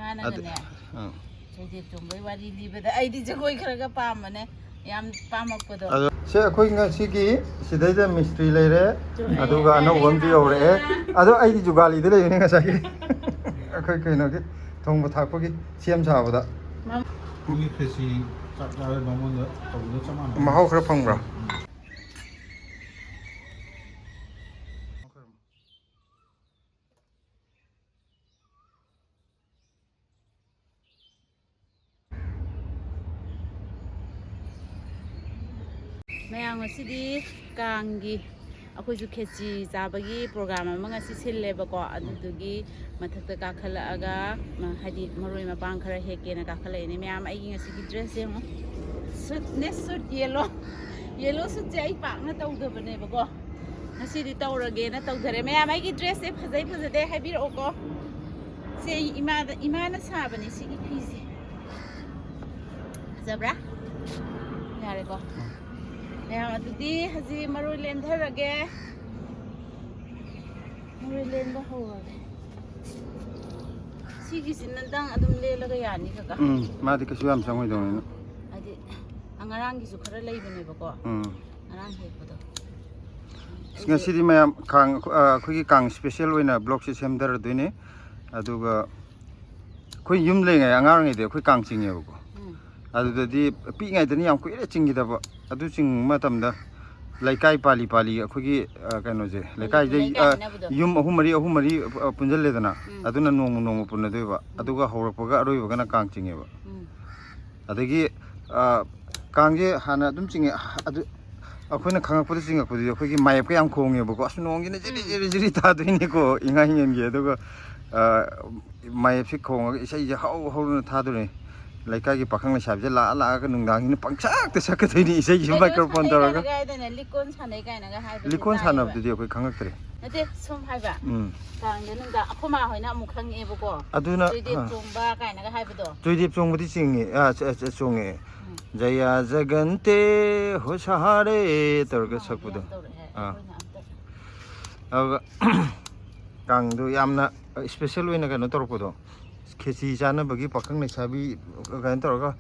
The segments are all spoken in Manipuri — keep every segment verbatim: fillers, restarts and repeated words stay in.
ꯃꯥꯅꯒꯅꯦ, ꯑꯥ꯫ ꯆꯣꯏꯗꯦꯞ ꯆꯣꯡꯕꯩ ꯋꯥꯔꯤ ꯂꯤꯕꯗ ꯑꯩꯗꯤ ꯖꯒꯣꯏ ꯈꯔꯒ ꯄꯥꯝꯕꯅꯦ, ꯌꯥꯝ ꯄꯥꯝꯃꯛꯄꯗꯣ꯫ ꯑꯗꯣ ꯁꯦ, ꯑꯩꯈꯣꯏ ꯉꯁꯤꯒꯤ ꯁꯤꯗꯩꯗ ꯃꯤꯁꯇ꯭ꯔꯤ ꯂꯩꯔꯦ, ꯆꯨꯝꯃꯦ꯫ ꯑꯗꯨꯒ ꯑꯅꯧꯕ ꯑꯃꯁꯨ ꯌꯧꯔꯛꯑꯦ꯫ ꯑꯗꯣ ꯑꯩꯗꯤ ꯖꯨꯒꯥꯂꯤꯗ ꯂꯩꯕꯅꯦ ꯉꯁꯥꯏꯒꯤ꯫ ꯑꯩꯈꯣꯏ ꯀꯩꯅꯣꯒꯤ ꯊꯣꯡꯕ ꯊꯥꯛꯄꯒꯤ ꯁꯦꯝ ꯁꯥꯕꯗ꯫ ꯃꯝ- ꯃꯣꯏꯒꯤ ꯈꯦꯆꯤ ꯆꯥꯛ ꯆꯥꯕꯩ ꯕꯥꯃꯣꯟꯗ ꯇꯧꯕꯗꯣ ꯆꯞ ꯃꯥꯟꯅꯩ꯫ ꯃꯍꯥꯎ ꯈꯔ ꯐꯪꯕ꯭ꯔꯥ? ꯃꯌꯥꯝ, ꯉꯁꯤꯗꯤ ꯀꯥꯡꯒꯤ ꯑꯩꯈꯣꯏꯁꯨ ꯈꯦꯆꯤ ꯆꯥꯕꯒꯤ ꯄ꯭ꯔꯣꯒ꯭ꯔꯥꯝ ꯑꯃ ꯉꯁꯤ ꯁꯤꯜꯂꯦꯕꯀꯣ, ꯑꯗꯨꯗꯨꯒꯤ ꯃꯊꯛꯇ ꯀꯥꯈꯠꯂꯛꯑꯒ, ꯃ-, ꯍꯥꯏꯗꯤ ꯃꯔꯣꯏ ꯃꯄꯥꯡ ꯈꯔ ꯍꯦꯛꯀꯦꯅ ꯀꯥꯈꯠꯂꯛꯏꯅꯦ꯫ ꯃꯌꯥꯝ, ꯑꯩꯒꯤ ꯉꯁꯤꯒꯤ ꯗ꯭ꯔꯦꯁꯁꯦ ꯌꯦꯡꯉꯣ, ꯁꯨꯠꯅꯦ, ꯁꯨꯠ ꯌꯦꯜꯂꯣ꯫ ꯌꯦꯜꯂꯣ ꯁꯨꯠꯁꯦ ꯑꯩ ꯄꯥꯛꯅ ꯇꯧꯗꯕꯅꯦꯕꯀꯣ, ꯉꯁꯤꯗꯤ ꯇꯧꯔꯒꯦꯅ ꯇꯧꯊꯔꯦ꯫ ꯃꯌꯥꯝ, ꯑꯩꯒꯤ ꯗ꯭ꯔꯦꯁꯁꯦ ꯐꯖꯩ ꯐꯖꯗꯦ ꯍꯥꯏꯕꯤꯔꯛꯑꯣꯀꯣ꯫ ꯁꯦ ꯑꯩ ꯏꯃꯥꯗ, ꯏꯃꯥꯅ ꯁꯥꯕꯅꯦ ꯁꯤꯒꯤ ꯐꯤꯁꯦ꯫ ꯐꯖꯕ꯭ꯔꯥ? ꯌꯥꯔꯦꯀꯣ? ꯃꯌꯥꯝ, ꯑꯗꯨꯗꯤ ꯍꯧꯖꯤꯛ ꯃꯔꯣꯏ ꯂꯦꯟꯊꯔꯒꯦ꯫ ꯃꯔꯣꯏ ꯂꯦꯟꯕ ꯍꯧꯔꯒꯦ꯫ ꯁꯤꯒꯤꯁꯤꯅꯗꯪ ꯑꯗꯨꯝ ꯂꯦꯜꯂꯒ ꯌꯥꯅꯤ, ꯀꯀꯥ? ꯎꯝ, ꯃꯥꯗꯤ ꯀꯩꯁꯨ ꯌꯥꯝ ꯆꯪꯉꯣꯏꯗꯧꯅꯤꯅ꯫ ꯍꯥꯏꯗꯤ, ꯑ, ꯉꯔꯥꯡꯒꯤꯁꯨ ꯈꯔ ꯂꯩꯕꯅꯦꯕꯀꯣ꯫ ꯎꯝ꯫ ꯉꯔꯥꯡ ꯍꯦꯛꯄꯗꯣ꯫ ꯑꯁ, ꯉꯁꯤꯗꯤ ꯃꯌꯥꯝ ꯀꯥꯡ, ꯑ, ꯑꯩꯈꯣꯏꯒꯤ ꯀꯥꯡ ꯁ꯭ꯄꯦꯁꯦꯜ ꯑꯣꯏꯅ ꯕ꯭ꯂꯣꯛꯁꯦ ꯁꯦꯝꯊꯔꯗꯣꯏꯅꯦ꯫ ꯑꯗꯨꯒ ꯑꯩꯈꯣꯏ ꯌꯨꯝ ꯂꯩꯔꯤꯉꯩ, ꯑꯉꯥꯡ ꯑꯣꯏꯔꯤꯉꯩꯗ ꯑꯩꯈꯣꯏ ꯀꯥꯡ ꯆꯤꯡꯉꯦꯕꯀꯣ꯫ ꯎꯝ꯫ ꯑꯗꯨꯗꯗꯤ ꯄꯤꯛꯏꯉꯩꯗꯅꯤ ꯌꯥꯝ ꯀꯨꯏꯔꯦ ꯆꯤꯡꯈꯤꯗꯕ꯫ ꯑꯗꯨ ꯆꯤꯡꯕ ꯃꯇꯝꯗ ꯂꯩꯀꯥꯏ ꯄꯥꯂꯤ ꯄꯥꯂꯤ ꯑꯩꯈꯣꯏꯒꯤ, ꯑ, ꯀꯩꯅꯣꯁꯦ, ꯂꯩꯀꯥꯏꯗꯩ, ꯂꯩꯀꯥꯏ ꯑ, ꯍꯥꯏꯅꯕꯗꯣ꯫ ꯌꯨꯝ ꯑꯍꯨꯝ ꯃꯔꯤ, ꯑꯍꯨꯝ ꯃꯔꯤ, ꯑ, ꯄꯨꯟꯁꯤꯜꯂꯦꯗꯅ꯫ ꯎꯝ꯫ ꯑꯗꯨꯅ ꯅꯣꯡꯃ ꯅꯣꯡꯃ ꯄꯨꯟꯅꯗꯣꯏꯕ꯫ ꯎꯝ꯫ ꯑꯗꯨꯒ ꯍꯧꯔꯛꯄꯒ ꯑꯔꯣꯏꯕꯒꯅ ꯀꯥꯡ ꯆꯤꯡꯉꯦꯕ꯫ ꯎꯝ꯫ ꯑꯗꯒꯤ, ꯑ, ꯀꯥꯡꯁꯦ ꯍꯥꯟꯅ ꯑꯗꯨꯝ ꯆꯤꯡꯉꯦ꯫ ꯑꯗꯨ ꯑꯩꯈꯣꯏꯅ ꯈꯪꯉꯛꯄꯗ ꯆꯤꯡꯉꯛꯄꯗꯗꯤ ꯑꯩꯈꯣꯏꯒꯤ ꯃꯥꯌꯦꯞꯀ ꯌꯥꯝ ꯈꯣꯡꯉꯦꯕꯀꯣ꯫ ꯑꯁ, ꯅꯣꯡꯁꯤꯅ ꯖꯤꯔꯤ, ꯎꯝ꯫ ꯖꯤꯔꯤ, ꯖꯤꯔꯤ ꯇꯥꯗꯣꯏꯅꯤꯀꯣ, ꯏꯉꯥ ꯏꯉꯦꯟꯒꯤ꯫ ꯑꯗꯨꯒ, ꯑ, ꯃꯥꯌꯦꯞꯁꯤ ꯈꯣꯡꯉꯒ ꯏꯁꯩꯁꯦ ꯍꯧ ꯍꯧꯅ ꯊꯥꯗꯣꯏꯅꯤ꯫ ꯂꯩꯀꯥꯏꯒꯤ ꯄꯥꯈꯪ ꯂꯩꯁꯥꯕꯤꯁꯦ ꯂꯥꯛꯑ ꯂꯥꯛꯑꯒ ꯅꯨꯡꯗꯥꯡꯁꯤꯅ ꯄꯪꯁꯛꯇ ꯁꯛꯀꯗꯣꯏꯅꯤ ꯏꯁꯩꯁꯤ, ꯔꯦꯗꯤꯑꯣ ꯃꯥꯏꯀ꯭ꯔꯣꯐꯣꯟ ꯁꯥꯟꯅꯩ ꯇꯧꯔꯒ꯫ ꯀꯥꯏꯅꯒ ꯍꯥꯏꯗꯅ, ꯂꯤꯀꯣꯟ ꯁꯥꯟꯅꯩ ꯀꯥꯏꯅꯒ ꯍꯥꯏꯕꯗꯨ ꯂꯤꯀꯣꯟ ꯇꯥꯏꯌꯦꯕ꯫ ꯁꯥꯟꯅꯕꯗꯨꯗꯤ ꯑꯩꯈꯣꯏ ꯈꯪꯉꯛꯇ꯭ꯔꯦ꯫ ꯅꯠꯇꯦ, ꯁꯨꯝ ꯍꯥꯏꯕ꯫ ꯎꯝ꯫ ꯀꯥꯡꯗ ꯅꯨꯡꯗꯥꯡ ꯑꯩꯈꯣꯏ ꯃꯥ ꯍꯣꯏꯅ ꯑꯃꯨꯛ ꯈꯪꯉꯛꯑꯦꯕꯀꯣ꯫ ꯑꯗꯨꯅ, ꯆꯣꯏꯗꯦꯞ ꯑꯥ꯫ ꯆꯣꯡꯕ ꯀꯥꯏꯅꯒ ꯍꯥꯏꯕꯗꯣ꯫ ꯆꯣꯏꯗꯦꯞ ꯆꯣꯡꯕꯗꯤ ꯆꯤꯡꯉꯦ, ꯑꯥ, ꯆ-, ꯆ-, ꯆꯣꯡꯉꯦ꯫ ꯎꯝ꯫ "ꯖꯌꯥ ꯖꯒꯟꯇꯦ ꯍꯣ ꯁꯍꯥꯔꯦ" ꯇꯧꯔꯒ ꯁꯨꯃꯥꯏꯅ ꯁꯛꯄꯗꯣ꯫ ꯌꯥꯝ ꯇꯧꯔꯛꯑꯦ꯫ ꯑꯥ꯫ ꯑꯩꯈꯣꯏꯅ ꯑꯝꯇ ꯑꯗꯨꯒ ꯀꯥꯡꯗꯣ ꯌꯥꯝꯅ ꯏꯁꯄꯦꯁꯦꯜ ꯑꯣꯏꯅ ꯀꯩꯅꯣ ꯇꯧꯔꯛꯄꯗꯣ, ꯈꯦꯆꯤ ꯆꯥꯅꯕꯒꯤ ꯄꯥꯈꯪ ꯂꯩꯁꯥꯕꯤ ꯀꯩꯅꯣ ꯇꯧꯔꯒ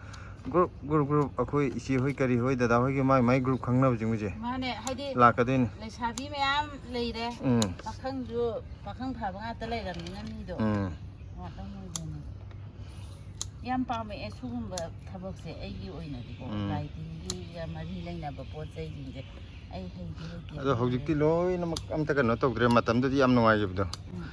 group group group ꯑꯩꯈꯣꯏ ꯏꯆꯦ ꯍꯣꯏ ꯀꯔꯤ ꯍꯣꯏ ꯗꯗꯥ ꯍꯣꯏꯒꯤ ꯃꯥꯏ ꯃꯥꯏ group ꯈꯪꯅꯕꯁꯤꯡꯁꯦ ꯃꯥꯅꯦ, ꯍꯥꯏꯗꯤ ꯂꯥꯛꯀꯗꯣꯏꯅꯤ꯫ ꯂꯩꯁꯥꯕꯤ ꯃꯌꯥꯝ ꯂꯩꯔꯦ꯫ ꯎꯝ ꯄꯥꯈꯪꯁꯨ ꯄꯥꯈꯪ ꯐꯕ ꯉꯥꯛꯇ ꯂꯩꯔꯕꯅꯤꯅ ꯃꯤꯗꯣ ꯎꯝ ꯉꯥꯛꯇꯪ ꯑꯣꯏꯗꯣꯏꯅꯦ꯫ ꯌꯥꯝ ꯄꯥꯝꯃꯛꯑꯦ ꯁꯤꯒꯨꯝꯕ ꯊꯕꯛꯁꯦ ꯑꯩꯒꯤ ꯑꯣꯏꯅꯗꯤꯀꯣ꯫ ꯎꯝ꯫ ꯂꯥꯏ ꯇꯤꯟꯒꯤꯒ ꯃꯔꯤ ꯂꯩꯅꯕ ꯄꯣꯠ ꯆꯩꯁꯤꯡꯁꯦ ꯑꯩ ꯍꯩꯗꯤ ꯍꯩꯇꯦ꯫ ꯑꯗꯣ ꯍꯧꯖꯤꯛꯇꯤ ꯂꯣꯏꯅꯃꯛ ꯑꯝꯇ ꯀꯩꯅꯣ ꯇꯧꯗ꯭ꯔꯦ꯫ ꯃꯇꯝꯗꯨꯗꯤ ꯌꯥꯝ ꯅꯨꯡꯉꯥꯏꯈꯤꯕꯗꯣ꯫ ꯎꯝ,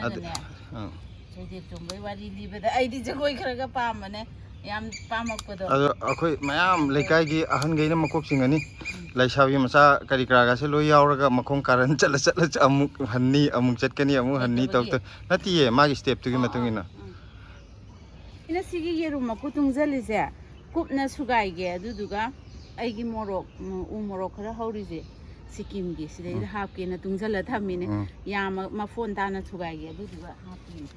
ꯑꯗ ꯏꯃꯥꯅꯒꯅꯦ ꯑꯥ꯫ ꯆꯣꯏꯗꯦꯞ ꯆꯣꯡꯕꯩ ꯋꯥꯔꯤ ꯂꯤꯕꯗ ꯑꯩꯗꯤ ꯖꯒꯣꯏ ꯈꯔꯒ ꯄꯥꯝꯕꯅꯦ, ꯌꯥꯝ ꯄꯥꯝꯃꯛꯄꯗꯣ꯫ ꯑꯗꯣ ꯑꯩꯈꯣꯏ ꯃꯌꯥꯝ ꯂꯩꯀꯥꯏꯒꯤ ꯑꯍꯟꯈꯩꯅ ꯃꯀꯣꯛ ꯆꯤꯡꯉꯅꯤ꯫ ꯂꯩꯁꯥꯕꯤ ꯃꯆꯥ ꯀꯔꯤ ꯀꯔꯥꯒꯁꯦ ꯂꯣꯏ ꯌꯥꯎꯔꯒ ꯃꯈꯣꯡ ꯀꯥꯔꯟ ꯆꯠꯂ ꯆꯠꯂ ꯑꯃꯨꯛ ꯍꯟꯅꯤ, ꯑꯃꯨꯛ ꯆꯠꯀꯅꯤ, ꯑꯃꯨꯛ ꯍꯟꯅꯤ ꯇꯧ ꯂꯩꯇꯕꯒꯤ꯫ ꯇꯧ-, ꯅꯠꯇꯤꯌꯦ, ꯃꯥꯒꯤ stepꯇꯨꯒꯤ ꯑꯣ, ꯃꯇꯨꯡ ꯑꯣ, ꯏꯟꯅ꯫ ꯎꯝ꯫ ꯑꯩꯅ ꯁꯤꯒꯤ ꯌꯦꯔꯨꯝ ꯃꯀꯨ ꯇꯨꯡꯁꯤꯜꯂꯤꯁꯦ ꯀꯨꯞꯅ ꯁꯨꯒꯥꯏꯒꯦ, ꯑꯗꯨꯗꯨꯒ ꯑꯩꯒꯤ ꯃꯣꯔꯣꯛ, ꯎꯝ, ꯎ ꯃꯣꯔꯣꯛ ꯈꯔ ꯍꯧꯔꯤꯁꯦ ꯁꯤꯀꯤꯝꯒꯤ, ꯁꯤꯗꯩꯗ ꯎꯝ꯫ ꯍꯥꯞꯀꯦꯅ ꯇꯨꯡꯁꯤꯜꯂ ꯊꯝꯃꯤꯅꯦ꯫ ꯎꯝ꯫ ꯌꯥꯝ ꯃꯐꯣꯟ ꯇꯥꯅ ꯁꯨꯒꯥꯏꯒꯦ, ꯑꯗꯨꯗꯨꯒ ꯍꯥꯞꯀꯦꯅꯦ꯫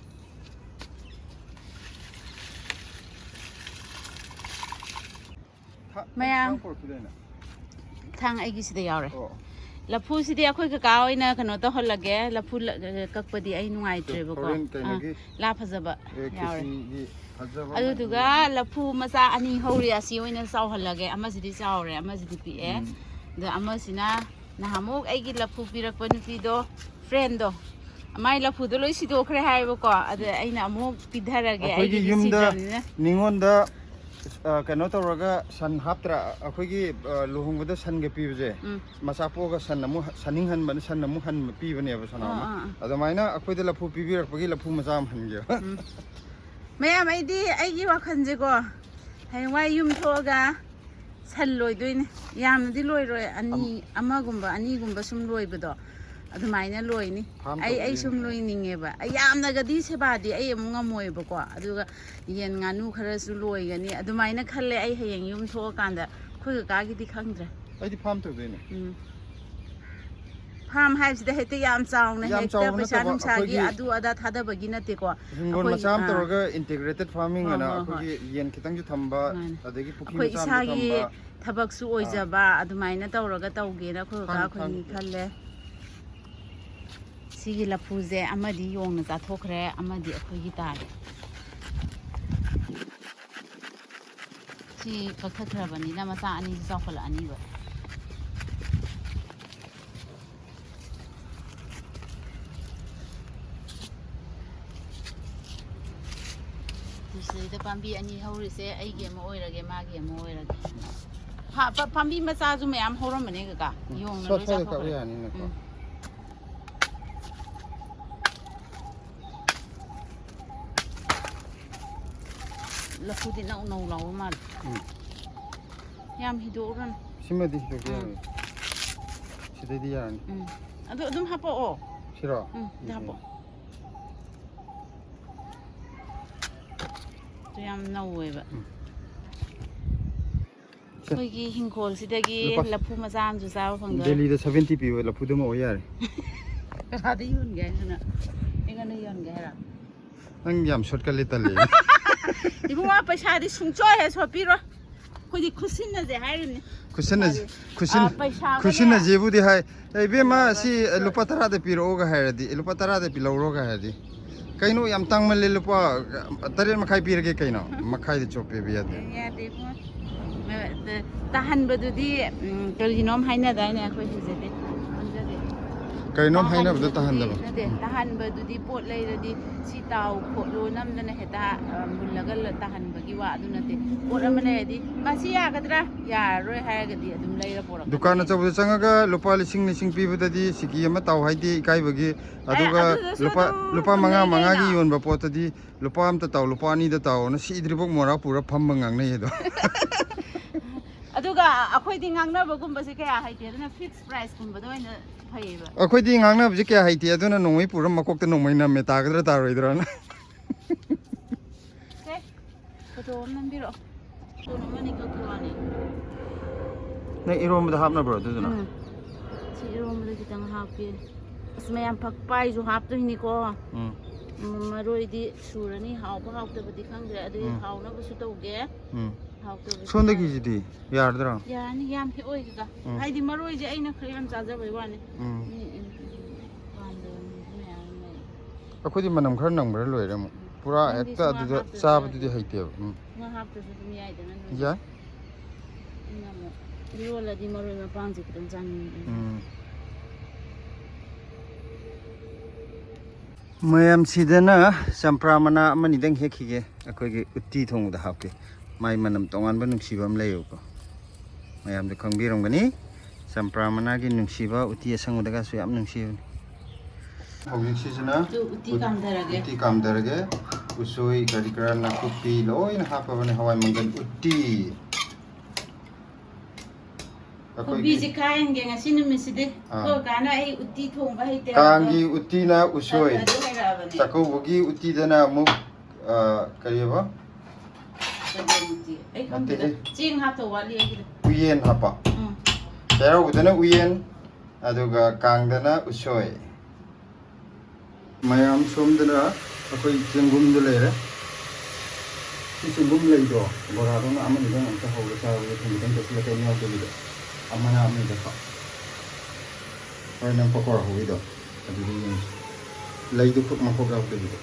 ꯊꯥ-, ꯃꯌꯥꯝ꯫ ꯊꯥꯡ ꯄꯨꯔꯛꯈꯤꯗꯣꯏꯅꯦ? ꯊꯥꯡ ꯑꯩꯒꯤꯁꯤꯗ ꯌꯥꯎꯔꯦ꯫ ꯑꯣ꯫ ꯂꯐꯨꯁꯤꯗꯤ ꯑꯩꯈꯣꯏ ꯀꯀꯥ ꯑꯣꯏꯅ ꯀꯩꯅꯣ ꯇꯧꯍꯜꯂꯒꯦ꯫ ꯂꯐꯨ ꯂ-, ꯀꯛꯄꯗꯤ ꯑꯩ ꯅꯨꯡꯉꯥꯏꯇ꯭ꯔꯦꯕꯀꯣ꯫ ꯍꯣꯔꯦꯟ ꯑꯥ, ꯀꯩꯅꯣꯒꯤ, ꯂꯥ ꯐꯖꯕ ꯑꯦ, ꯌꯥꯎꯔꯦ꯫ ꯈꯦꯆꯤꯒꯤ ꯐꯖꯕ ꯑꯗꯨꯗꯨꯒ ꯃꯌꯥꯝ꯫ ꯂꯐꯨ ꯃꯆꯥ ꯑꯅꯤ ꯍꯧꯔꯤ, ꯑꯁꯤ ꯑꯣꯏꯅ ꯆꯥꯎꯍꯜꯂꯒꯦ꯫ ꯑꯃꯁꯤꯗꯤ ꯆꯥꯎꯔꯦ, ꯑꯃꯁꯤꯗꯤ ꯄꯤꯛꯑꯦ꯫ ꯎꯝ꯫ ꯑꯗ ꯑꯃꯁꯤꯅ ꯅꯍꯥꯟꯃꯨꯛ ꯑꯩꯒꯤ ꯂꯐꯨ ꯄꯤꯔꯛꯄ ꯅꯨꯄꯤꯗꯣ, friendꯗꯣ, ꯃꯥꯏ ꯂꯐꯨꯗꯣ ꯂꯣꯏ ꯁꯤꯗꯣꯛꯈ꯭ꯔꯦ ꯍꯥꯏꯌꯦꯕꯀꯣ꯫ ꯑꯗ ꯑꯩꯅ ꯑꯃꯨꯛ ꯄꯤꯊꯔꯒꯦ, ꯑꯩꯈꯣꯏꯒꯤ ꯑꯩꯒꯤꯗꯤ ꯌꯨꯝꯗ ꯁꯤꯗ꯭ꯔꯕꯅꯤꯅ꯫ ꯅꯤꯉꯣꯟꯗ, ꯑ, ꯀꯩꯅꯣ ꯇꯧꯔꯒ ꯁꯟ ꯍꯥꯞꯇ꯭ꯔꯥ? ꯑꯩꯈꯣꯏꯒꯤ, ꯑ, ꯂꯨꯍꯣꯡꯕꯗ ꯁꯟꯒ ꯄꯤꯕꯁꯦ, ꯎꯝ꯫ ꯃꯆꯥ ꯄꯣꯛꯑꯒ ꯁꯟ ꯑꯃꯨꯛ ꯁꯟ ꯏꯪꯍꯟꯕꯅ ꯁꯟ ꯑꯃꯨꯛ ꯍꯟꯕ ꯄꯤꯕꯅꯦꯕ ꯁꯅꯥ ꯑꯥ, ꯑꯃ꯫ ꯑꯥ, ꯑꯥ꯫ ꯑꯗꯨꯃꯥꯏꯅ ꯑꯩꯈꯣꯏꯗ ꯂꯐꯨ ꯄꯤꯕꯤꯔꯛꯄꯒꯤ ꯂꯐꯨ ꯃꯆꯥ ꯑꯃ ꯍꯟꯒꯦꯕ꯫ ꯎꯝ꯫ ꯃꯌꯥꯝ, ꯑꯩꯗꯤ ꯑꯩꯒꯤ ꯋꯥꯈꯜꯁꯦꯀꯣ, ꯍꯌꯦꯡꯋꯥꯏ ꯌꯨꯝ ꯊꯣꯛꯑꯒ ꯁꯟ ꯂꯣꯏꯗꯣꯏꯅꯦ꯫ ꯌꯥꯝꯅꯗꯤ ꯂꯣꯏꯔꯣꯏ, ꯑꯅꯤ, ꯑꯃꯒꯨꯝꯕ ꯑꯅꯤꯒꯨꯝꯕ ꯁꯨꯝ ꯂꯣꯏꯕꯗꯣ, ꯑꯗꯨꯃꯥꯏꯅ ꯂꯣꯏꯅꯤ꯫ Farm ꯑꯩ, ꯑꯩ ꯇꯧꯗꯣꯏꯅꯦ꯫ ꯁꯨꯝ ꯂꯣꯏꯅꯤꯡꯉꯦꯕ꯫ ꯑꯩ ꯌꯥꯝꯅꯒꯗꯤ ꯁꯦꯕꯥꯗꯤ ꯑꯩ ꯑꯃꯨꯛ ꯉꯝꯃꯣꯏꯕꯀꯣ꯫ ꯑꯗꯨꯒ ꯌꯦꯟ ꯉꯥꯅꯨ ꯈꯔꯁꯨ ꯂꯣꯏꯒꯅꯤ ꯑꯗꯨꯃꯥꯏꯅ ꯈꯜꯂꯦ꯫ ꯑꯩ ꯍꯌꯦꯡ ꯌꯨꯝ ꯊꯣꯛꯑꯀꯥꯟꯗ, ꯑꯩꯈꯣꯏ ꯀꯀꯥꯒꯤꯗꯤ ꯈꯪꯗ꯭ꯔꯦ꯫ ꯑꯩꯗꯤ farm ꯇꯧꯗꯣꯏꯅꯦ꯫ ꯎꯝ꯫ Farm ꯍꯥꯏꯕꯁꯤꯗ ꯍꯦꯛꯇ ꯌꯥꯝ ꯆꯥꯎꯅ, ꯌꯥꯝ ꯍꯦꯛꯇ ꯆꯥꯎꯕ ꯄꯩꯁꯥ ꯅꯠꯇꯕ, ꯅꯨꯡꯁꯥꯒꯤ ꯑꯩꯈꯣꯏꯒꯤ ꯑꯗꯨ ꯑꯗꯥ ꯊꯥꯗꯕꯒꯤ ꯅꯠꯇꯦꯀꯣ꯫ ꯍꯤꯡꯒꯣꯜ ꯑꯩꯈꯣꯏ, ꯃꯆꯥ ꯑꯃ ꯑꯥ꯫ ꯇꯧꯔꯒ integrated farming ꯍꯣꯏ, ꯑꯅ ꯍꯣꯏ, ꯍꯣꯏ꯫ ꯑꯩꯈꯣꯏꯒꯤ ꯌꯦꯟ ꯈꯤꯇꯪꯁꯨ ꯊꯝꯕ, ꯃꯥꯅꯦ꯫ ꯑꯗꯒꯤ ꯄꯨꯈ꯭ꯔꯤ ꯑꯩꯈꯣꯏ ꯃꯆꯥ ꯑꯃꯁꯨ ꯏꯁꯥꯒꯤ ꯊꯝꯕ꯫ ꯊꯕꯛꯁꯨ ꯑꯣꯏꯖꯕ ꯑꯗꯨꯃꯥꯏꯅ ꯇꯧꯔꯒ ꯇꯧꯒꯦꯅ ꯑꯩꯈꯣꯏ ꯀꯀꯥ ꯐꯥꯝ, ꯑꯩꯈꯣꯏꯅꯤ ꯐꯥꯝ꯫ ꯈꯜꯂꯦ꯫ ꯁꯤꯒꯤ ꯂꯐꯨꯁꯦ ꯑꯃꯗꯤ ꯌꯣꯡꯅ ꯆꯥꯊꯣꯛꯈ꯭ꯔꯦ, ꯑꯃꯗꯤ ꯑꯩꯈꯣꯏꯒꯤ ꯇꯥꯔꯦ꯫ ꯁꯤ ꯀꯛꯊꯠꯈ꯭ꯔꯕꯅꯤꯅ ꯃꯆꯥ ꯑꯅꯤꯁꯤ ꯆꯥꯎꯈꯠꯂꯛꯑꯅꯤꯕ꯫ ꯁꯤꯗꯩꯗ ꯄꯥꯝꯕꯤ ꯑꯅꯤ ꯍꯧꯔꯤꯁꯦ ꯑꯩꯒꯤ ꯑꯃ ꯑꯣꯏꯔꯒꯦ, ꯃꯥꯒꯤ ꯑꯃ ꯑꯣꯏꯔꯒꯦ꯫ ꯍꯥ, ꯄꯥ-, ꯄꯥꯝꯕꯤ ꯃꯆꯥꯁꯨ ꯃꯌꯥꯝ ꯍꯧꯔꯝꯕꯅꯦ ꯀꯀꯥ꯫ ꯎꯝ, ꯌꯣꯡꯅ ꯁ꯭ꯋꯥꯏ ꯂꯣꯏ ꯁ꯭ꯋꯥꯏꯗ ꯀꯛꯄ ꯆꯥꯊꯣꯛꯈ꯭ꯔꯦ꯫ ꯌꯥꯅꯤꯅꯀꯣ꯫ ꯎꯝ꯫ ꯂꯐꯨꯗꯤ ꯅꯧ ꯅꯧ ꯂꯥꯎꯕ ꯃꯥꯜꯂꯦ꯫ ꯎꯝ꯫ ꯌꯥꯝ ꯍꯤꯗꯣꯛꯎꯔꯅꯨ꯫ ꯁꯤꯃꯗꯤ ꯍꯤꯗꯣꯛꯄ ꯎꯝ꯫ ꯌꯥꯔꯣꯏ꯫ ꯁꯤꯗꯩꯗꯤ ꯌꯥꯔꯅꯤ꯫ ꯎꯝ꯫ ꯑꯗꯨ ꯑꯗꯨꯝ ꯍꯥꯄꯛꯑꯣ꯫ ꯁꯤꯔꯣ? ꯎꯝ, ꯑꯗꯨ ꯎꯝ꯫ ꯍꯥꯄꯛꯑꯣ꯫ ꯑꯗꯨ ꯌꯥꯝ ꯅꯧꯋꯦꯕ꯫ ꯎꯝ꯫ ꯁꯦ꯫ ꯑꯩꯈꯣꯏꯒꯤ ꯍꯤꯡꯈꯣꯜꯁꯤꯗꯒꯤ ꯂꯨꯄꯥ ꯂꯐꯨ ꯃꯆꯥ ꯑꯃꯁꯨ ꯆꯥꯕ ꯐꯪꯗꯣꯔꯦ꯫ ꯗꯦꯜꯂꯤꯗ ꯁꯚꯦꯟꯇꯤ ꯄꯤꯕ ꯂꯐꯨꯗꯨꯃ ꯑꯣꯏ ꯌꯥꯔꯦ꯫ ꯀꯅꯥꯗ ꯌꯣꯟꯒꯦ ꯍꯥꯏꯗꯅ? ꯑꯩꯉꯣꯟꯗ ꯌꯣꯟꯒꯦ ꯍꯥꯏꯔꯣ? ꯅꯪ ꯌꯥꯝ ꯁꯣꯠꯀꯜꯂꯤ, ꯇꯜꯂꯤ꯫ ꯏꯕꯨꯡꯉꯣ, ꯄꯩꯁꯥꯗꯤ ꯁꯨꯡꯆꯣꯏ ꯍꯦꯛ ꯁꯣꯠꯄꯤꯔꯣꯏ꯫ ꯑꯩꯈꯣꯏꯗꯤ ꯈꯨꯠꯁꯤꯟꯅꯁꯦ ꯍꯥꯏꯔꯤꯕꯅꯤ꯫ ꯈꯨꯠꯁꯤꯟꯅꯁꯦ, ꯄꯩꯁꯥꯁꯦ꯫ ꯈꯨꯠꯁꯤꯟ-, ꯑꯥ, ꯄꯩꯁꯥꯒꯅꯦ꯫ ꯈꯨꯠꯁꯤꯟꯅꯁꯦꯕꯨꯗꯤ ꯍꯥꯏ꯫ "ꯑꯦ, ꯏꯕꯦꯝꯃ, ꯀꯩꯅꯣꯒ ꯁꯤ ꯁꯨꯡꯆꯣꯏ꯫ ꯂꯨꯄꯥ ꯇꯔꯥꯗ ꯄꯤꯔꯛꯑꯣꯒ" ꯍꯥꯏꯔꯗꯤ, "ꯑꯦ, ꯂꯨꯄꯥ ꯇꯔꯥꯗ ꯄꯤꯂꯧꯔꯣꯒ" ꯍꯥꯏꯔꯗꯤ, "ꯀꯩꯅꯣ, ꯌꯥꯝ ꯇꯥꯡꯃꯜꯂꯦ, ꯂꯨꯄꯥ ꯇꯔꯦꯠ ꯃꯈꯥꯏ ꯄꯤꯔꯒꯦ ꯀꯩꯅꯣ"꯫ ꯃꯈꯥꯏꯗ ꯆꯣꯞꯄꯦꯕ ꯌꯥꯗꯦ꯫ ꯌꯥꯗꯦ ꯏꯕꯨꯡꯉꯣ꯫ ꯃ-, ꯇ-, ꯇꯥꯍꯟꯕꯗꯨꯗꯤ, ꯎꯝ, ꯀꯔꯤꯅꯣꯝ ꯍꯥꯏꯅꯗꯥꯏꯅꯦ ꯑꯩꯈꯣꯏ ꯁꯤꯗꯗꯤ? ꯈꯪꯖꯗꯦ꯫ ꯀꯔꯤꯅꯣꯝ ꯍꯥꯏꯅꯕꯗꯣ ꯇꯥꯍꯟꯕꯗꯨꯗꯤ ꯇꯥꯍꯟꯗꯕ꯫ ꯅꯠꯇꯦ, ꯎꯝ꯫ ꯇꯥꯍꯟꯕꯗꯨꯗꯤ ꯄꯣꯠ ꯂꯩꯔꯗꯤ ꯁꯤ ꯇꯥꯎ ꯈꯣꯠꯂꯣ ꯅꯝꯗꯅ ꯍꯦꯛꯇ, ꯑ, ꯃꯨꯜꯂꯒ ꯂ-, ꯇꯥꯍꯟꯕꯒꯤ ꯋꯥ ꯑꯗꯨ ꯅꯠꯇꯦ꯫ ꯄꯣꯠ ꯑꯃ ꯂꯩꯔꯗꯤ ꯃꯁꯤ ꯌꯥꯒꯗ꯭ꯔꯥ? ꯌꯥꯔꯔꯣꯏ ꯍꯥꯏꯔꯒꯗꯤ ꯑꯗꯨꯝ ꯂꯩꯔ ꯄꯣꯔꯛꯀꯗꯕꯅꯦ꯫ ꯗꯨꯀꯥꯟ ꯑꯆꯧꯕꯗ ꯆꯪꯉꯒ ꯂꯨꯄꯥ ꯂꯤꯁꯤꯡ, ꯂꯤꯁꯤꯡ ꯄꯤꯕꯗꯗꯤ ꯁꯤꯀꯤ ꯑꯃ ꯇꯥꯎ ꯍꯥꯏꯗꯦ, ꯏꯀꯥꯏꯕꯒꯤ꯫ ꯑꯦ, ꯑꯗꯨꯒ ꯑꯗꯨꯗꯁꯨ ꯂꯨꯄꯥ, ꯑꯗꯨꯝ ꯂꯨꯄꯥ ꯃꯉꯥ ꯂꯩ ꯃꯉꯥꯒꯤ ꯀꯩꯅꯣ꯫ ꯌꯣꯟꯕ ꯄꯣꯠꯇꯗꯤ "ꯂꯨꯄꯥ ꯑꯝꯇ ꯇꯥꯎ, ꯂꯨꯄꯥ ꯑꯅꯤꯗ ꯇꯥꯎꯅ" ꯁꯤꯗ꯭ꯔꯤꯐꯥꯎ ꯃꯣꯔꯥ ꯄꯨꯔ ꯐꯝꯕ ꯉꯥꯡꯅꯩ ꯑꯗꯣ꯫ ꯑꯗꯨꯒ ꯑꯩꯈꯣꯏꯗꯤ ꯉꯥꯡꯅꯕꯒꯨꯝꯕꯁꯦ ꯀꯌꯥ ꯍꯩꯇꯦ, ꯑꯗꯨꯅ ꯐꯤꯛꯁ ꯄ꯭ꯔꯥꯏꯁꯀꯨꯝꯕꯗ ꯑꯣꯏꯅ ꯐꯩꯌꯦꯕ꯫ ꯑꯩꯈꯣꯏꯗꯤ ꯉꯥꯡꯅꯕꯁꯦ ꯀꯌꯥ ꯍꯩꯇꯦ, ꯑꯗꯨꯅ ꯅꯣꯡꯃꯩ ꯄꯨꯔ ꯃꯀꯣꯛꯇ ꯅꯣꯡꯃꯩ ꯅꯝꯃꯦ, ꯇꯥꯒꯗ꯭ꯔꯥ ꯇꯥꯔꯣꯏꯗ꯭ꯔꯥꯅ꯫ ꯁꯦ, ꯐꯣꯇꯣ ꯑꯃ ꯅꯝꯕꯤꯔꯛꯑꯣ꯫ ꯐꯣꯇꯣ ꯑꯃꯅꯤ ꯀꯛꯄ ꯋꯥꯅꯤ꯫ ꯅꯪ ꯏꯔꯣꯝꯕꯗ ꯍꯥꯞꯅꯕ꯭ꯔꯣ ꯑꯗꯨꯗꯨꯅ? ꯎꯝ꯫ ꯁꯤ ꯏꯔꯣꯝꯕꯗ ꯈꯤꯇꯪ ꯍꯥꯞꯀꯦ꯫ ꯑꯁ, ꯃꯌꯥꯝ ꯐꯛꯄꯥꯏꯁꯨ ꯍꯥꯞꯇꯣꯏꯅꯤꯀꯣ꯫ ꯎꯝ꯫ ꯎꯝ, ꯃꯔꯣꯏꯗꯤ ꯁꯨꯔꯅꯤ, ꯍꯥꯎꯕ ꯍꯥꯎꯇꯕꯗꯤ ꯈꯪꯗ꯭ꯔꯦ꯫ ꯑꯗꯨꯗꯤ ꯎꯝ꯫ ꯍꯥꯎꯅꯕꯁꯨ ꯇꯧꯒꯦ꯫ ꯎꯝ꯫ ꯍꯥꯎꯇꯕꯗꯤ ꯁꯣꯝꯗꯒꯤꯁꯤꯗꯤ ꯌꯥꯔꯗ꯭ꯔꯣ? ꯌꯥꯔꯅꯤ, ꯌꯥꯝ ꯍꯦꯛ ꯑꯣꯏꯗꯦꯗ꯫ ꯎꯝ꯫ ꯍꯥꯏꯗꯤ ꯃꯔꯣꯏꯁꯦ ꯑꯩꯅ ꯈꯔ ꯌꯥꯝ ꯆꯥꯖꯕꯩ ꯋꯥꯅꯤ꯫ ꯎꯝ꯫ ꯃꯤ, ꯎꯝ, ꯄꯥꯝꯗꯕ ꯃꯤꯁꯨ ꯃꯌꯥꯝ ꯂꯩ꯫ ꯑꯩꯈꯣꯏꯗꯤ ꯃꯅꯝ ꯈꯔ ꯅꯝꯈ꯭ꯔ ꯂꯣꯏꯔꯦ ꯑꯃꯨꯛ꯫ ꯄꯨꯔꯥ ꯅꯪꯗꯤ ꯍꯦꯛꯇ ꯁꯨꯡꯍꯥꯞ ꯑꯗꯨꯗ ꯍꯥꯞꯇꯦ ꯆꯥꯕꯗꯨꯗꯤ ꯆꯥꯔꯗꯤ꯫ ꯍꯩꯇꯦꯕ꯫ ꯎꯝ꯫ ꯉꯥ ꯍꯥꯞꯇ꯭ꯔꯁꯨ ꯑꯗꯨꯝ ꯌꯥꯏꯗꯅ ꯅꯣꯏ꯫ ꯌꯥꯏ꯫ ꯑꯩꯅ ꯑꯃꯨꯛ ꯏꯔꯣꯜꯂꯗꯤ ꯃꯔꯣꯏ ꯃꯄꯥꯡꯁꯦ ꯈꯤꯇꯪ ꯆꯥꯅꯤꯡꯉꯦ꯫ ꯎꯝ꯫ ꯃꯌꯥꯝꯁꯤꯗꯅ ꯆꯝꯄ꯭ꯔꯥ ꯃꯅꯥ ꯑꯃꯅꯤꯗꯪ ꯍꯦꯛꯈꯤꯒꯦ, ꯑꯩꯈꯣꯏꯒꯤ ꯎꯠꯇꯤ ꯊꯣꯡꯕꯗ ꯍꯥꯞꯀꯦ꯫ ꯃꯥꯏ ꯃꯅꯝ ꯇꯣꯉꯥꯟꯕ ꯅꯨꯡꯁꯤꯕ ꯑꯃ ꯂꯩꯌꯦꯕꯀꯣ, ꯃꯌꯥꯝꯁꯨ ꯈꯪꯕꯤꯔꯝꯒꯅꯤ꯫ ꯆꯝꯄ꯭ꯔꯥ ꯃꯅꯥꯒꯤ ꯅꯨꯡꯁꯤꯕ ꯎꯇꯤ ꯑꯁꯪꯕꯗꯒꯁꯨ ꯌꯥꯝ ꯅꯨꯡꯁꯤꯕꯅꯤ꯫ ꯍꯧꯖꯤꯛꯁꯤꯁꯤꯅ ꯑꯗꯨ ꯎꯇꯤ ꯀꯥꯝꯊꯔꯒꯦ꯫ ꯎꯇꯤ ꯀꯥꯝꯊꯔꯒꯦ꯫ ꯎꯁꯣꯏ ꯀꯔꯤ ꯀꯔꯥ ꯅꯥꯀꯨꯞꯄꯤ ꯂꯣꯏꯅ ꯍꯥꯞꯄꯕꯅꯦ, ꯍꯋꯥꯏ ꯃꯪꯒꯜ ꯎꯇꯤ꯫ ꯑꯩꯈꯣꯏꯒꯤ ꯈꯨꯕꯤꯁꯦ ꯀꯥꯏꯍꯟꯒꯦ ꯉꯁꯤ ꯅꯨꯃꯤꯠꯁꯤꯗꯤ꯫ ꯑꯥ꯫ ꯑꯩꯈꯣꯏ ꯀꯥꯅ ꯑꯩ ꯎꯇꯤ ꯊꯣꯡꯕ ꯍꯩꯇꯦ ꯀꯥꯡꯒꯤ ꯍꯥꯏꯕꯗꯣ꯫ ꯎꯇꯤꯅ ꯎꯁꯣꯏ, ꯑꯗꯨ ꯍꯩꯔꯛꯑꯕꯅꯦ꯫ ꯆꯥꯛꯀꯧꯕꯒꯤ ꯎꯇꯤꯗꯅ ꯑꯃꯨꯛ, ꯑ, ꯀꯔꯤꯑꯕ? ꯆꯒꯦꯝ ꯎꯇꯤ꯫ ꯑꯩ ꯈꯪꯗꯦꯗ꯫ ꯅꯠꯇꯦꯍꯦ꯫ ꯆꯦꯡ ꯍꯥꯞꯇꯧ ꯋꯥꯠꯂꯤ ꯑꯩꯒꯤꯗꯣ꯫ ꯎꯌꯦꯟ ꯍꯥꯞꯄ꯫ ꯎꯝ꯫ ꯆꯩꯔꯥꯎꯕꯗꯅ ꯎꯌꯦꯟ, ꯑꯗꯨꯒ ꯀꯥꯡꯗꯅ ꯎꯁꯣꯏ꯫ ꯃꯌꯥꯝ ꯁꯣꯝꯗꯅ ꯑꯩꯈꯣꯏ ꯆꯦꯡꯒꯨꯝꯗ ꯂꯩꯔꯦ꯫ ꯁꯤ ꯆꯦꯡꯒꯨꯝ ꯂꯩꯗꯣ ꯕꯣꯔꯥꯗꯧꯅ ꯑꯃꯅꯤꯗꯪ ꯑꯝꯇ ꯍꯧꯔ ꯆꯥꯕꯗ ꯊꯨꯝ ꯈꯤꯇꯪ ꯆꯥꯁꯤꯜꯂ ꯀꯩꯝ ꯌꯥꯎꯗꯕꯤꯗ ꯑꯃꯅ ꯑꯃꯅꯤꯗ ꯍꯥꯞ꯫ ꯍꯣꯔꯦꯟ ꯅꯪ ꯄꯀꯧꯔꯥ ꯍꯧꯕꯤꯗꯣ ꯑꯗꯨꯗ ꯌꯦꯡꯁꯤ꯫ ꯂꯩꯗꯨ ꯐꯨꯛ ꯃꯈꯣꯛ ꯌꯥꯎꯗꯕꯤꯗ꯫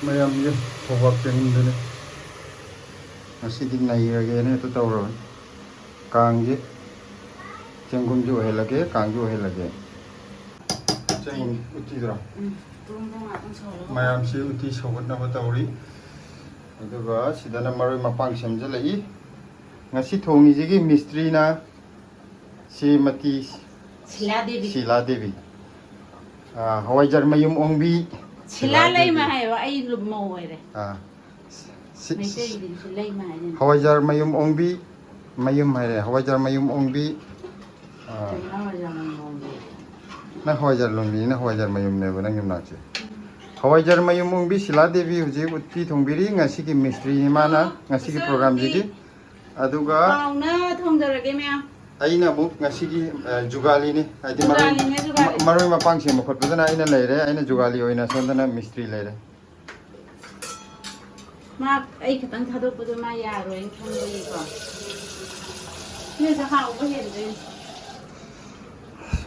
ꯃꯌꯥꯝꯁꯦ ꯐꯧꯕꯥꯛ ꯆꯦꯡꯒꯨꯝꯗꯨꯅꯦ꯫ ꯉꯁꯤꯗꯤ ꯅꯩꯔꯒꯦꯅ ꯍꯦꯛꯇ ꯇꯧꯔꯕꯅꯤ꯫ ꯀꯥꯡꯁꯦ ꯆꯦꯡꯒꯨꯝꯁꯨ ꯑꯣꯏꯍꯜꯂꯒꯦ, ꯀꯥꯡꯁꯨ ꯑꯣꯏꯍꯜꯂꯒꯦ꯫ ꯆꯦꯡꯒꯨꯝ ꯎꯇꯤꯗꯨꯔꯣ? ꯎꯝ꯫ ꯇꯨꯝꯕ ꯉꯥꯛꯇꯪ ꯁꯧꯍꯜꯂꯒ꯫ ꯃꯌꯥꯝꯁꯤ ꯎꯇꯤ ꯁꯧꯒꯠꯅꯕ ꯇꯧꯔꯤ꯫ ꯑꯗꯨꯒ ꯁꯤꯗꯅ ꯃꯔꯣꯏ ꯃꯄꯥꯡ ꯁꯦꯝꯖꯤꯜꯂꯛꯏ꯫ ꯉꯁꯤ ꯊꯣꯡꯉꯤꯁꯤꯒꯤ ꯃꯤꯁꯇ꯭ꯔꯤꯅ ꯁ꯭ꯔꯤꯃꯇꯤ ꯁꯤꯂꯥ ꯗꯦꯕꯤ꯫ ꯁꯤꯂꯥ ꯗꯦꯕꯤ꯫ ꯑꯥ, ꯍꯋꯥꯏꯖꯥꯔ ꯃꯌꯨꯝ ꯑꯣꯡꯕꯤ ꯁꯤꯂꯥ ꯁꯤꯂꯥ ꯂꯩꯃ ꯗꯦꯕꯤ꯫ ꯍꯥꯏꯕ ꯑꯩ ꯂꯨ-, ꯃꯧ ꯑꯣꯏꯔꯦ꯫ ꯑꯥ, ꯁꯤ-, ꯁꯤ-, ꯃꯩꯇꯩꯒꯤꯗꯤ ꯁꯤ ꯂꯩꯃ ꯍꯥꯏꯅ꯫ ꯍꯋꯥꯏꯖꯥꯔ ꯃꯌꯨꯝ ꯑꯣꯡꯕꯤ, ꯃꯌꯨꯝ ꯍꯥꯏꯔꯦ, ꯍꯋꯥꯏꯖꯥꯔ ꯃꯌꯨꯝ ꯑꯣꯡꯕꯤ꯫ ꯑꯥ, ꯀꯩꯅꯣ ꯍꯋꯥꯏꯖꯥꯔ ꯃꯌꯨꯝ ꯑꯣꯡꯕꯤ? ꯅꯪ ꯍꯋꯥꯏꯖꯥꯔ ꯂꯣꯟꯕꯤꯅꯤꯅ ꯍꯋꯥꯏꯖꯥꯔ ꯃꯌꯨꯝꯅꯦꯕ ꯅꯪ ꯌꯨꯝꯅꯥꯛꯁꯦ꯫ ꯍꯋꯥꯏꯖꯥꯔ ꯃꯌꯨꯝ ꯑꯣꯡꯕꯤ ꯁꯤꯂꯥ ꯗꯦꯕꯤ ꯍꯧꯖꯤꯛ ꯎꯠꯇꯤ ꯊꯣꯡꯕꯤꯔꯤ꯫ ꯉꯁꯤꯒꯤ ꯃꯤꯁꯇ꯭ꯔꯤꯅꯤ ꯃꯥꯅ, ꯉꯁꯤꯒꯤ ꯏꯆꯥ ꯄ꯭ꯔꯣꯒ꯭ꯔꯥꯝꯁꯤꯒꯤ꯫ ꯅꯨꯄꯤ꯫ ꯑꯗꯨꯒ ꯍꯥꯎꯅ ꯊꯣꯡꯗꯔꯒꯦ ꯃꯌꯥꯝ꯫ ꯑꯩꯅ ꯑꯃꯨꯛ ꯉꯁꯤꯒꯤ, ꯑ, ꯖꯨꯒꯥꯂꯤꯅꯤ, ꯍꯥꯏꯗꯤ ꯃꯔꯣꯏ, ꯖꯨꯒꯥꯂꯤꯅꯦ, ꯖꯨꯒꯥꯂꯤ꯫ ꯃ-, ꯃꯔꯣꯏ ꯃꯄꯥꯡ ꯁꯦꯝꯕ ꯈꯣꯠꯄꯗꯅ ꯑꯩꯅ ꯂꯩꯔꯦ, ꯑꯩꯅ ꯖꯨꯒꯥꯂꯤ ꯑꯣꯏꯅ ꯁꯣꯝꯗꯅ ꯃꯤꯁꯇ꯭ꯔꯤ ꯂꯩꯔꯦ꯫ ꯃꯥ ꯑꯩ ꯈꯤꯇꯪ ꯊꯥꯗꯣꯛꯄꯗꯣ ꯃꯥ ꯌꯥꯔꯣꯏꯅ ꯈꯟꯕꯒꯤꯀꯣ꯫ ꯁꯤꯅꯁꯨ ꯍꯥꯎꯕ ꯍꯦꯟꯗꯣꯏꯅꯤ꯫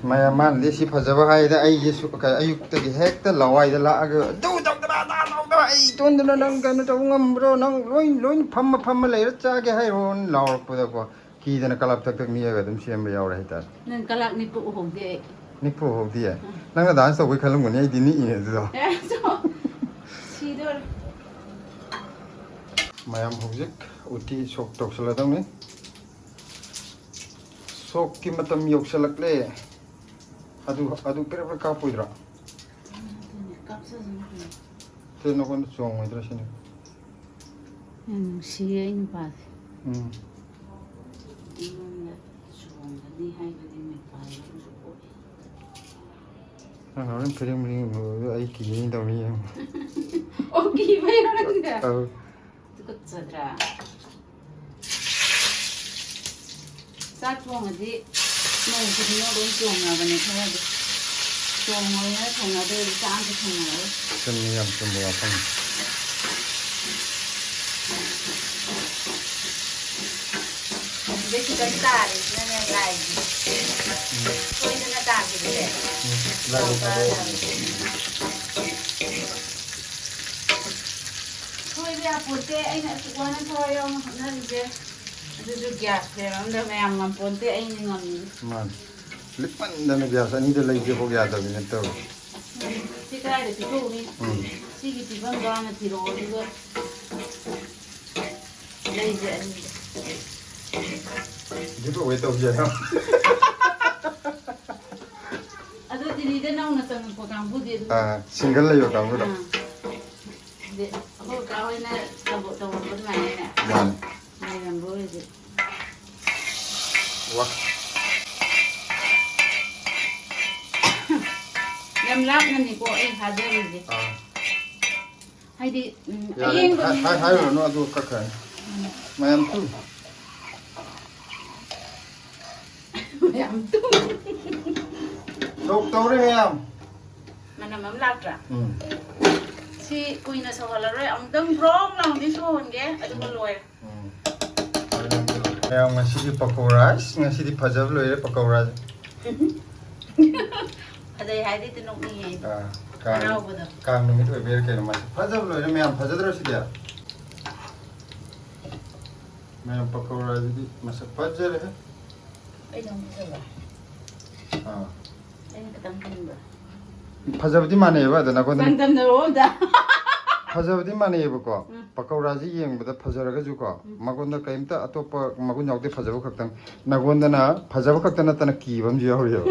ꯃꯌꯥꯝ ꯃꯥꯅꯗꯤ ꯁꯤ ꯐꯖꯕ ꯍꯥꯏꯗ ꯑꯩꯁꯦ ꯁꯨ-, ꯀ-, ꯑꯌꯨꯛꯇꯒꯤ ꯍꯦꯛꯇ ꯂꯋꯥꯏꯗ ꯂꯥꯛꯑꯒ "ꯑꯗꯨ ꯇꯧꯗꯕ ꯑꯗꯥ ꯇꯧꯗꯕ" "ꯑꯩ ꯏꯇꯣꯟꯗꯅ ꯅꯪ ꯀꯩꯅꯣ ꯇꯧꯕ ꯉꯝꯕ꯭ꯔꯣ? ꯅꯪ ꯂꯣꯏ, ꯂꯣꯏꯅ ꯐꯝꯃ ꯐꯝꯃ ꯂꯩꯔ ꯆꯥꯒꯦ ꯍꯥꯏꯔꯣꯅ?" ꯂꯥꯎꯔꯛꯄꯗꯀꯣ, ꯀꯤꯗꯅ ꯀꯂꯞ ꯊꯛ ꯊꯛ ꯅꯤꯛꯑꯒ ꯑꯗꯨꯝ ꯁꯦꯝꯕ ꯌꯥꯎꯔꯦ ꯍꯥꯏꯇꯥꯔꯦ꯫ ꯅꯪ ꯀꯂꯥꯛ ꯅꯤꯛꯄ ꯎꯍꯧꯗꯦ ꯑꯩ꯫ ꯅꯤꯛꯄ ꯎꯍꯧꯗꯤꯌꯦ? ꯅꯪꯅ ꯗꯥꯟꯁ ꯇꯧꯕꯩ ꯈꯜꯂꯝꯒꯅꯤ, ꯑꯩꯗꯤ ꯅꯤꯛꯏꯅꯦ ꯑꯗꯨꯗꯣ꯫ ꯑꯦ, ꯁꯣ-, ꯁꯤꯗꯣꯔꯦ꯫ ꯃꯌꯥꯝ ꯍꯧꯖꯤꯛ ꯎꯇꯤ ꯁꯣꯛ ꯇꯧꯁꯜꯂꯗꯧꯅꯤ꯫ ꯁꯣꯛꯀꯤ ꯃꯇꯝ ꯌꯧꯁꯜꯂꯛꯂꯦ꯫ ꯑꯗꯨ, ꯑꯗꯨ ꯄꯦꯔꯞ ꯄꯦꯔꯞ ꯀꯥꯞꯄꯣꯏꯗ꯭ꯔꯣ? ꯑꯗꯨꯅꯦ, ꯀꯥꯞꯆꯁꯅꯨ ꯀꯩꯅꯣ꯫ ꯇꯦ, ꯅꯉꯣꯟꯗ ꯆꯣꯡꯉꯣꯏꯗ꯭ꯔꯥ ꯁꯤꯅꯤ? ꯌꯥꯝ ꯅꯨꯡꯁꯤꯌꯦ ꯑꯩ ꯅꯨꯄꯥꯁꯦ꯫ ꯎꯝ꯫ ꯑꯩꯉꯣꯟꯗ ꯆꯣꯡꯒꯅꯤ ꯍꯥꯏꯕꯗꯤ ꯃꯤꯄꯥꯏ ꯑꯃꯁꯨ ꯄꯣꯛꯏ꯫ ꯅꯪ ꯍꯣꯔꯦꯟ ꯐꯤꯔꯤꯡ ꯃꯤꯔꯤꯡ ꯎꯕꯗꯣ ꯑꯩ ꯀꯤꯅꯤ ꯇꯧꯅꯤ ꯌꯦꯡꯉꯨ꯫ ꯑꯣ, ꯀꯤꯕꯩꯔꯣ ꯅꯪꯁꯦ? ꯑꯧ꯫ ꯇꯨꯀꯠꯆꯗ꯭ꯔꯥ? ꯆꯥꯛ ꯊꯣꯡꯉꯗꯤ ꯅꯣꯡ ꯈꯨꯗꯤꯡꯃꯛ ꯂꯣꯏ ꯆꯣꯡꯉꯕꯅꯦ ꯈꯔꯗꯤ꯫ ꯆꯣꯡꯉꯣꯏꯅ ꯊꯣꯡꯅꯗꯣꯏꯗꯤ ꯆꯥꯛ ꯑꯝꯇ ꯊꯣꯡꯉꯔꯣꯏ꯫ ꯆꯨꯝꯃꯤ, ꯌꯥꯝ ꯆꯨꯝꯕ ꯋꯥꯐꯝꯅꯤ꯫ ꯑꯁꯤꯗꯩ ꯈꯤꯇꯪ ꯇꯥꯔꯦꯁꯤꯅꯅꯦ ꯂꯥꯏꯒꯤ꯫ ꯎꯝ꯫ ꯁꯣꯏꯗꯅ ꯇꯥꯈꯤꯕꯁꯦ꯫ ꯎꯝ꯫ ꯂꯥꯏꯒꯤ ꯊꯕꯛ꯫ ꯁꯣꯏꯕ ꯌꯥꯄꯣꯠꯇꯦ, ꯑꯩꯅ ꯑꯁꯨꯛ ꯋꯥꯅ ꯊꯋꯥꯏ ꯌꯥꯎꯅ ꯍꯣꯠꯅꯔꯤꯁꯦ꯫ ꯑꯗꯨꯁꯨ ꯒ꯭ꯌꯥꯁ ꯂꯩꯔꯝꯗ ꯃꯌꯥꯝ ꯉꯝꯄꯣꯟꯇꯦ, ꯑꯩꯅ ꯉꯝꯃꯤꯅꯦ꯫ ꯃꯥꯅꯤ꯫ ꯂꯤꯛꯃꯟꯗꯅ ꯒ꯭ꯌꯥꯁ ꯑꯅꯤꯗꯣ ꯂꯩꯒꯦꯐꯥꯎ ꯌꯥꯗꯕꯤꯅꯦ ꯇꯧꯔꯤ꯫ ꯑꯁ, ꯁꯤ ꯀꯗꯥꯏꯗ ꯄꯤꯊꯣꯛꯎꯅꯤ? ꯎꯝ꯫ ꯁꯤꯒꯤ ꯄꯤꯐꯝꯗꯣ ꯍꯥꯟꯅ ꯊꯤꯔꯛꯑꯣ, ꯑꯗꯨꯒ ꯂꯩꯁꯦ ꯑꯅꯤꯗꯣ꯫ Giveaway ꯇꯧꯁꯦ ꯍꯥꯏꯔꯣ? ꯑꯗꯣ ꯗꯤꯜꯂꯤꯗ ꯅꯧꯅ ꯆꯪꯉꯛꯄ ꯀꯥꯡꯕꯨꯗꯤ ꯑꯗꯨꯝ ꯑꯥ, single ꯂꯩꯕ ꯀꯥꯡꯕꯨꯗꯣ꯫ ꯑꯥ꯫ ꯍꯥꯏꯗꯤ ꯑꯩꯈꯣꯏ ꯀꯀꯥ ꯍꯣꯏꯅ ꯇꯧꯕ-, ꯇꯧꯔꯛꯄ ꯑꯗꯨꯃꯥꯏꯅꯅꯦ꯫ ꯃꯥꯅꯤ꯫ ꯂꯩꯔꯝꯕ ꯑꯣꯏꯔꯗꯤ꯫ ꯋꯥ꯫ ꯌꯥꯝ ꯂꯥꯞꯅꯅꯤꯀꯣ ꯑꯩ ꯊꯥꯖꯔꯤꯁꯦ꯫ ꯑꯥ꯫ ꯍꯥꯏꯗꯤ, ꯎꯝ, ꯌꯥꯔꯦ, ꯑꯌꯦꯡꯕ ꯍꯥꯏ-, ꯍꯥꯏ-, ꯃꯤꯅꯅꯦ꯫ ꯍꯥꯏꯔꯨꯔꯅꯨ, ꯑꯗꯨ ꯀꯛꯈ꯭ꯔꯅꯤ꯫ ꯎꯝ꯫ ꯃꯌꯥꯝ ꯇꯨ꯫ ꯃꯌꯥꯝ ꯇꯨ꯫ ꯁꯣꯛ ꯇꯧꯔꯦ ꯃꯌꯥꯝ꯫ ꯃꯅꯝ ꯑꯃ ꯂꯥꯛꯇ꯭ꯔꯥ? ꯎꯝ꯫ ꯁꯤ ꯀꯨꯏꯅ ꯁꯧꯍꯜꯂꯔꯣꯏ, ꯑꯃꯨꯛꯇꯪ ꯕ꯭ꯔꯣꯡ ꯂꯥꯎꯅꯗꯤ ꯁꯧꯍꯟꯒꯦ, ꯑꯗꯨꯒ ꯎꯝ꯫ ꯂꯣꯏꯔꯦ꯫ ꯎꯝ꯫ ꯃꯌꯥꯝ ꯉꯁꯤꯗꯤ ꯄꯀꯧꯔꯥ, ꯑꯁ, ꯉꯁꯤꯗꯤ ꯐꯖꯕ ꯂꯣꯏꯔꯦ ꯄꯀꯧꯔꯥꯁꯦ꯫ ꯐꯖꯩ ꯍꯥꯏꯗꯤ ꯅꯣꯛꯅꯤꯡꯉꯦ ꯑꯩꯗꯤ꯫ ꯑꯥ꯫ ꯀꯥꯡ, ꯍꯔꯥꯎꯕꯗꯣ꯫ ꯀꯥꯡ ꯅꯨꯃꯤꯠ ꯑꯣꯏꯕꯩꯔꯥ ꯀꯩꯅꯣ, ꯃꯁꯛ ꯐꯖꯕ ꯂꯣꯏꯔꯦ꯫ ꯃꯌꯥꯝ ꯐꯖꯗ꯭ꯔꯣ ꯁꯤꯗꯤ? ꯃꯌꯥꯝ ꯄꯀꯧꯔꯥꯁꯤꯗꯤ ꯃꯁꯛ ꯐꯖꯔꯦ꯫ ꯑꯩꯅ ꯑꯃꯨꯛ ꯐꯖꯕ꯫ ꯑꯥ꯫ ꯑꯩꯅ ꯈꯤꯇꯪ ꯍꯦꯟꯕ꯫ ꯐꯖꯕꯗꯤ ꯃꯥꯟꯅꯩꯌꯦꯕ, ꯑꯗ ꯅꯈꯣꯏꯗ ꯆꯥꯡꯗꯝꯅꯔꯣ ꯑꯝꯇ꯫ ꯐꯖꯕꯗꯤ ꯃꯥꯟꯅꯩꯌꯦꯕꯀꯣ꯫ ꯎꯝ꯫ ꯄꯀꯧꯔꯥꯁꯤ ꯌꯦꯡꯕꯗ ꯐꯖꯔꯒꯁꯨꯀꯣ, ꯎꯝ꯫ ꯃꯉꯣꯟꯗ ꯀꯔꯤꯝꯇ ꯑꯇꯣꯞꯄ ꯃꯒꯨꯟ ꯌꯥꯎꯗꯦ, ꯐꯖꯕ ꯈꯛꯇꯪ꯫ ꯅꯉꯣꯟꯗꯅ ꯐꯖꯕ ꯈꯛꯇ ꯅꯠꯇꯅ ꯀꯤꯕ ꯑꯃꯁꯨ ꯌꯥꯎꯔꯤꯑꯕ꯫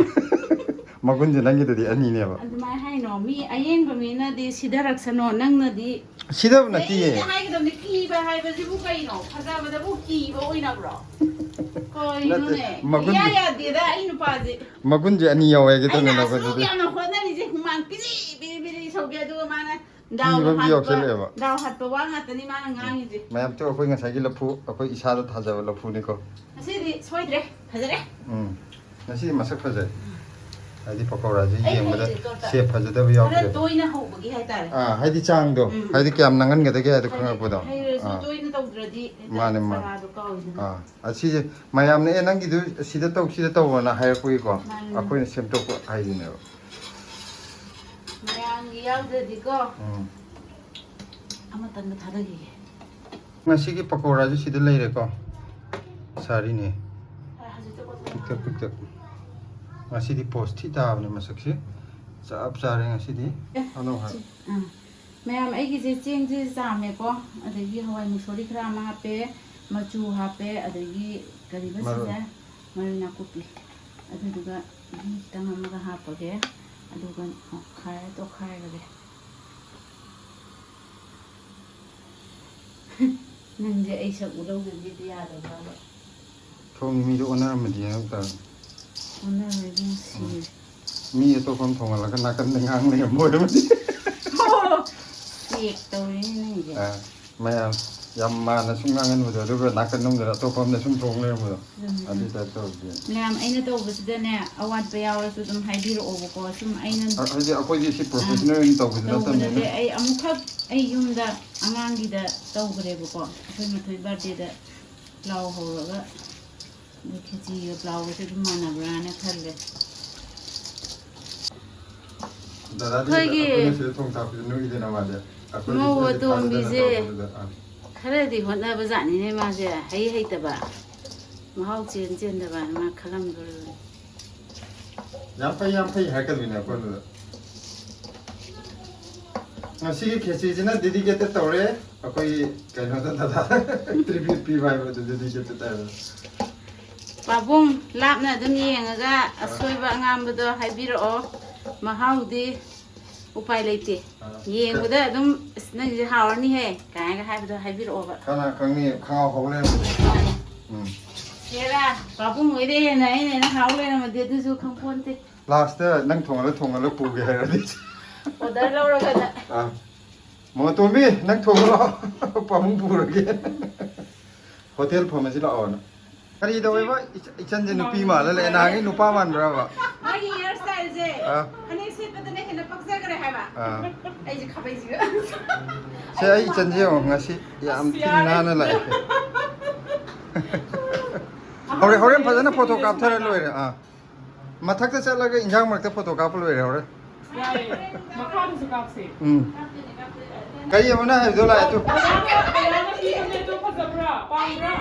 ꯃꯒꯨꯟꯁꯦ ꯅꯪꯒꯤꯗꯗꯤ ꯑꯅꯤꯅꯦꯕ꯫ ꯑꯗꯨꯃꯥꯏꯅ ꯍꯥꯏꯅꯣ, ꯃꯤ ꯑꯌꯦꯡꯕ ꯃꯤꯅꯗꯤ ꯁꯤꯙꯔꯛꯁꯅꯣ, ꯅꯪꯅꯗꯤ ꯁꯤꯗꯕ ꯅꯠꯇꯤꯌꯦ꯫ ꯑꯩꯅ ꯍꯥꯏꯒꯗꯕꯅꯤ, ꯀꯤꯕ ꯍꯥꯏꯕꯁꯤꯕꯨ ꯀꯩꯅꯣ? ꯐꯖꯕꯗꯕꯨ ꯀꯤꯕ ꯑꯣꯏꯅꯕ꯭ꯔꯣ? ꯀꯔꯤꯅꯣꯅꯦ? ꯅꯠꯇꯦ, ꯃꯒꯨꯟ ꯏꯌꯥ ꯌꯥꯗꯦꯗ ꯑꯩ ꯅꯨꯄꯥꯁꯦ꯫ ꯃꯒꯨꯟꯁꯦ ꯑꯅꯤ ꯌꯥꯎꯋꯦ ꯍꯥꯏꯒꯦ ꯑꯩꯅ ꯇꯧꯅꯦ ꯑꯁꯨꯛ ꯅꯈꯣꯏꯗꯗꯤ꯫ ꯌꯥꯝꯅ ꯍꯣꯠꯅꯔꯤꯁꯦ, ꯍꯨꯃꯥꯡ ꯄꯤꯔꯤ ꯄꯤꯔꯤ ꯄꯤꯔꯤ ꯁꯧꯒꯦ, ꯑꯗꯨꯒ ꯃꯥꯅ ꯗꯥꯎ ꯀꯤꯕ ꯑꯃ ꯍꯥꯠꯄ, ꯌꯥꯎꯁꯜꯂꯛꯑꯦꯕ꯫ ꯗꯥꯎ ꯍꯥꯠꯄ ꯋꯥ ꯉꯥꯛꯇꯅꯤ ꯃꯥꯅ ꯉꯥꯡꯉꯤꯁꯦ꯫ ꯃꯌꯥꯝ ꯇꯨ ꯑꯩꯈꯣꯏ ꯉꯁꯥꯏꯒꯤ ꯂꯐꯨ, ꯑꯩꯈꯣꯏ ꯏꯁꯥꯗ ꯊꯥꯖꯕ ꯂꯐꯨꯅꯤꯀꯣ꯫ ꯉꯁꯤꯗꯤ ꯁꯣꯏꯗ꯭ꯔꯦ, ꯐꯖꯔꯦ꯫ ꯎꯝ꯫ ꯉꯁꯤꯗꯤ ꯃꯁꯛ ꯐꯖꯔꯦ꯫ ꯍꯥꯏꯗꯤ ꯄꯀꯧꯔꯥꯁꯦ ꯑꯩ ꯌꯦꯡꯕꯗ ꯍꯩꯔꯦ ꯇꯣꯠꯄ꯫ ꯁꯦꯞ ꯐꯖꯗꯕ ꯈꯔ ꯌꯥꯎꯗ꯭ꯔꯦꯕ꯫ ꯇꯣꯏꯅ ꯍꯧꯕꯒꯤ ꯍꯥꯏꯇꯥꯔꯦ꯫ ꯑꯥ, ꯍꯥꯏꯗꯤ ꯆꯥꯡꯗꯣ, ꯎꯝ꯫ ꯍꯥꯏꯗꯤ ꯀꯌꯥꯝ ꯅꯪꯍꯟꯒꯗꯒꯦ ꯍꯥꯏꯗꯣ ꯍꯥꯏꯗꯤ ꯈꯪꯉꯛꯄꯗꯣ꯫ ꯍꯩꯔꯁꯨ ꯑꯥ꯫ ꯇꯣꯏꯅ ꯇꯧꯗ꯭ꯔꯗꯤ ꯍꯦꯛꯇ ꯃꯥꯅꯦ, ꯃꯥꯅꯦ꯫ ꯆꯔꯥꯗꯣ ꯀꯥꯎꯏꯗꯅ꯫ ꯑꯥ꯫ ꯑꯁꯤꯁꯦ ꯃꯌꯥꯝꯅ, "ꯑꯦ, ꯅꯪꯒꯤꯗꯨ ꯁꯤꯗ ꯇꯧ, ꯁꯤꯗ ꯇꯧꯑꯣꯅ" ꯍꯥꯏꯔꯛꯄꯒꯤꯀꯣ, ꯃꯥꯅꯦ꯫ ꯑꯩꯈꯣꯏꯅ ꯁꯦꯝꯗꯣꯛꯄ ꯍꯥꯏꯗꯨꯅꯦꯕ꯫ ꯃꯌꯥꯝꯒꯤ ꯌꯥꯎꯗ꯭ꯔꯗꯤꯀꯣ꯫ ꯎꯝ꯫ ꯑꯃꯇꯪꯒ ꯊꯥꯗꯈꯤꯒꯦ꯫ ꯉꯁꯤꯒꯤ ꯄꯀꯧꯔꯥꯁꯦ ꯁꯤꯗ ꯂꯩꯔꯦꯀꯣ꯫ ꯁꯥꯔꯤꯅꯦ꯫ ꯑ, ꯍꯧꯖꯤꯛꯇ ꯀꯣꯠꯊꯣꯛꯑꯣ꯫ ꯄꯤꯛꯇꯛ ꯄꯤꯛꯇꯛ꯫ ꯉꯁꯤꯗꯤ ꯄꯣꯁ ꯊꯤ ꯇꯥꯕꯅꯦ ꯃꯁꯛꯁꯦ꯫ ꯆꯞ ꯆꯥꯔꯦ ꯉꯁꯤꯗꯤ꯫ ꯑꯦ, ꯑꯅꯧ ꯍꯥꯏ꯫ ꯁꯤ, ꯑꯥ꯫ ꯃꯌꯥꯝ, ꯑꯩꯒꯤꯁꯦ ꯆꯦꯡꯁꯦ ꯆꯥꯝꯃꯦꯀꯣ, ꯑꯗꯒꯤ ꯍꯋꯥꯏ ꯃꯨꯁꯣꯔꯤ ꯈꯔ ꯑꯃ ꯍꯥꯞꯄꯦ, ꯃꯆꯨ ꯍꯥꯞꯄꯦ, ꯑꯗꯒꯤ ꯀꯔꯤꯕ ꯃꯔꯣꯏ꯫ ꯁꯤꯁꯦ? ꯃꯔꯣꯏ ꯅꯥꯀꯨꯞꯄꯤ꯫ ꯑꯗꯨꯗꯨꯒ ꯘꯤ ꯈꯤꯇꯪ ꯑꯃꯒ ꯍꯥꯞꯄꯒꯦ, ꯑꯗꯨꯒ ꯑꯣꯠꯈꯥꯏꯔ ꯇꯣꯠꯈꯥꯏꯔꯒꯦ꯫ ꯅꯪꯁꯦ ꯑꯩ ꯁꯛ ꯎꯠꯍꯧꯗꯕꯤꯗꯤ ꯌꯥꯗꯕ꯭ꯔꯕ? ꯊꯣꯡꯒꯤ ꯃꯤꯗꯣ ꯑꯣꯟꯅꯔꯝꯃꯗꯤ ꯍꯥꯏꯕ ꯇꯥꯔꯦ꯫ ꯑꯣꯟꯅꯔꯣꯏ ꯏꯕꯨꯡꯉꯣ, ꯁꯤꯔꯦ꯫ ꯃꯤ ꯑꯇꯣꯞꯄ ꯑꯃ ꯊꯣꯡꯍꯜꯂꯒ ꯅꯥꯀꯟꯗ ꯉꯥꯡ ꯂꯩꯔꯝꯕ ꯑꯣꯏꯔꯝꯃꯗꯤ꯫ ꯑꯣ, ꯆꯦꯛ ꯇꯧꯔꯤꯅꯦ ꯅꯪꯁꯦ꯫ ꯑꯥ, ꯃꯌꯥꯝ ꯌꯥꯝ ꯃꯥꯟꯅ ꯁꯨꯝ ꯉꯥꯡꯍꯟꯕꯗꯣ, ꯑꯗꯨꯒ ꯅꯥꯀꯟ ꯔꯣꯝꯗ ꯑꯇꯣꯞꯄ ꯑꯃꯅ ꯁꯨꯝ ꯊꯣꯡ ꯂꯩꯔꯝꯕꯗꯣ, ꯑꯗꯨꯅꯤ꯫ ꯑꯗꯨ ꯇꯥꯏꯞ ꯇꯧꯔꯗꯤ꯫ ꯃꯌꯥꯝ ꯑꯩꯅ ꯇꯧꯕꯁꯤꯗꯅꯦ, ꯑꯋꯥꯠꯄ ꯌꯥꯎꯔꯁꯨ ꯑꯗꯨꯝ ꯍꯥꯏꯕꯤꯔꯛꯑꯣꯕꯀꯣ꯫ ꯁꯨꯝ ꯑꯩꯅ ꯑ, ꯍꯥꯏꯗꯤ ꯑꯩꯈꯣꯏꯗꯤ ꯁꯤ ꯑꯥ, professional ꯑꯣꯏꯅ ꯇꯧꯕꯁꯨ ꯇꯧꯕ ꯅꯠꯇꯕꯅꯤꯅ꯫ ꯅꯠꯇꯦ꯫ ꯑꯩ ꯑꯃꯨꯛꯈꯛ ꯑꯩ ꯌꯨꯝꯗ ꯑꯉꯥꯡꯒꯤꯗ ꯇꯧꯈ꯭ꯔꯦꯕꯀꯣ, ꯑꯩꯈꯣꯏ ꯃꯊꯣꯏ birthdayꯗ ꯄ꯭ꯂꯥꯎ ꯍꯧꯔꯒ, ꯑꯗꯨ ꯈꯦꯆꯤꯒ ꯄ꯭ꯂꯥꯎꯒꯁꯦ ꯑꯗꯨꯝ ꯃꯥꯟꯅꯕ꯭ꯔꯥꯅ ꯈꯜꯂꯦ꯫ ꯗꯗꯥꯗꯤ ꯑꯩꯈꯣꯏꯒꯤ ꯑꯩꯈꯣꯏꯅ ꯁꯤꯗ ꯊꯣꯡ ꯊꯥꯛꯄꯁꯦ ꯅꯣꯛꯏꯗꯅ ꯃꯥꯗꯤ꯫ ꯑꯩꯈꯣꯏꯗꯤ ꯃꯧ ꯁꯤꯗꯗꯤ ꯑꯇꯣꯝꯕꯤꯁꯦ ꯊꯥꯖꯗꯅ ꯇꯧꯔꯛꯄꯗꯨꯗ, ꯑꯥ꯫ ꯈꯔꯗꯤ ꯍꯣꯠꯅꯕꯖꯥꯠꯅꯤꯅꯦ ꯃꯥꯁꯦ, ꯍꯩ ꯍꯩꯇꯕ, ꯃꯍꯥꯎ ꯆꯦꯟ ꯆꯦꯟꯗꯕ ꯃꯥ ꯈꯜꯂꯝꯗꯣꯔꯤꯕꯅꯤ꯫ ꯌꯥꯝ ꯐꯩ, ꯌꯥꯝ ꯐꯩ ꯍꯥꯏꯔꯛꯀꯗꯣꯏꯅꯦ ꯑꯩꯈꯣꯏꯗꯨꯗ꯫ ꯉꯁꯤꯒꯤ ꯈꯦꯆꯤꯁꯤꯅ dedicated ꯇꯧꯔꯦ ꯑꯩꯈꯣꯏꯒꯤ ꯀꯩꯅꯣꯗ, ꯗꯗꯥ꯫ Tribute ꯄꯤꯕ ꯍꯥꯏꯕꯗꯨ dedicated ꯍꯥꯏꯕꯗꯣ꯫ ꯄꯥꯕꯨꯡ, ꯂꯥꯞꯅ ꯑꯗꯨꯝ ꯌꯦꯡꯉꯒ ꯑꯁꯣꯏꯕ ꯑꯉꯥꯝꯕꯗꯣ ꯍꯥꯏꯕꯤꯔꯛꯑꯣ꯫ ꯃꯍꯥꯎꯗꯤ ꯎꯄꯥꯏ ꯂꯩꯇꯦ꯫ ꯑꯥ꯫ ꯌꯦꯡꯕꯗ ꯑꯗꯨꯝ, "ꯑꯁ, ꯅꯪꯁꯦ ꯍꯥꯎꯔꯅꯤꯍꯦ" ꯀꯥꯏꯅꯒ ꯍꯥꯏꯕꯗꯣ ꯍꯥꯏꯕꯤꯔꯛꯑꯣꯕ꯫ ꯀꯅꯥ ꯈꯪꯅꯤ, ꯈꯪꯍꯥꯎ ꯍꯧ ꯂꯩꯔꯝꯕꯗꯣ꯫ ꯎꯝ꯫ ꯍꯦꯔꯥ, ꯄꯥꯕꯨꯡ ꯍꯣꯏꯗꯩ ꯍꯦꯟꯅ ꯑꯩꯅ ꯍꯦꯟꯅ ꯍꯥꯎ ꯂꯩꯔꯝꯃꯗꯤ ꯑꯗꯨꯁꯨ ꯈꯪꯄꯣꯟꯇꯦ꯫ Last ꯅꯪ ꯊꯣꯡꯍꯜꯂ ꯊꯣꯡꯍꯜꯂ ꯄꯨꯒꯦ ꯍꯥꯏꯔꯗꯤ꯫ Order ꯂꯧꯔꯒꯅ꯫ ꯑꯥ꯫ ꯃꯣꯇꯣꯝꯕꯤ, ꯅꯪ ꯊꯣꯡꯉꯨ ꯂꯥꯛꯑꯣ꯫ ꯄꯥꯕꯨꯡ ꯄꯨꯔꯒꯦ꯫ Hotel ꯐꯝꯃꯁꯤ ꯂꯥꯛꯑꯣꯅ꯫ ꯀꯔꯤ ꯇꯧꯋꯦꯕ? ꯏꯆ-, ꯏꯆꯟꯁꯦ ꯅꯨꯄꯤ ꯃꯥꯜꯂ ꯂꯩ꯫ ꯅꯍꯥꯟꯒꯩ ꯅꯨꯄꯥ ꯃꯥꯟꯕ꯭ꯔꯕ? ꯃꯥꯒꯤ hair styleꯁꯦ ꯑꯥ꯫ ꯐꯅꯦꯛ ꯁꯦꯠꯄꯗꯅ ꯍꯦꯟꯅ ꯄꯛꯆꯈ꯭ꯔꯦ ꯍꯥꯏꯕ꯫ ꯑꯥ꯫ ꯑꯩꯁꯦ ꯈꯥꯕꯩꯁꯤꯒ꯫ ꯁꯦ, ꯑꯩ ꯏꯆꯟꯁꯦ ꯌꯦꯡꯉꯣ, ꯉꯁꯤ ꯌꯥꯝ ꯑꯁ, ꯊꯤ ꯌꯥꯔꯦ꯫ ꯅꯥꯟꯅ ꯂꯥꯛꯑꯦ꯫ ꯍꯣꯔꯦꯟ, ꯍꯣꯔꯦꯟ ꯐꯖꯅ photo ꯀꯥꯞꯊꯔ ꯂꯣꯏꯔꯦ꯫ ꯑꯥ꯫ ꯃꯊꯛꯇ ꯆꯠꯂꯒ ꯏꯟꯖꯥꯡ ꯃꯔꯛꯇ photo ꯀꯥꯞꯄ ꯂꯣꯏꯔꯦ ꯍꯣꯔꯦꯟ꯫ ꯌꯥꯏꯌꯦ꯫ ꯃꯈꯥꯗꯁꯨ ꯀꯥꯞꯁꯦ꯫ ꯎꯝ꯫ ꯀꯔꯤ ꯑꯃꯅ ꯍꯥꯏꯕꯗꯣ ꯂꯥꯛꯑꯦ ꯇꯨ꯫ ꯗꯗꯥꯅ, ꯗꯗꯥꯅ ꯄꯤꯕꯅꯦ ꯑꯗꯣ ꯐꯖꯕ꯭ꯔꯥ? ꯄꯥꯝꯕ꯭ꯔꯥ?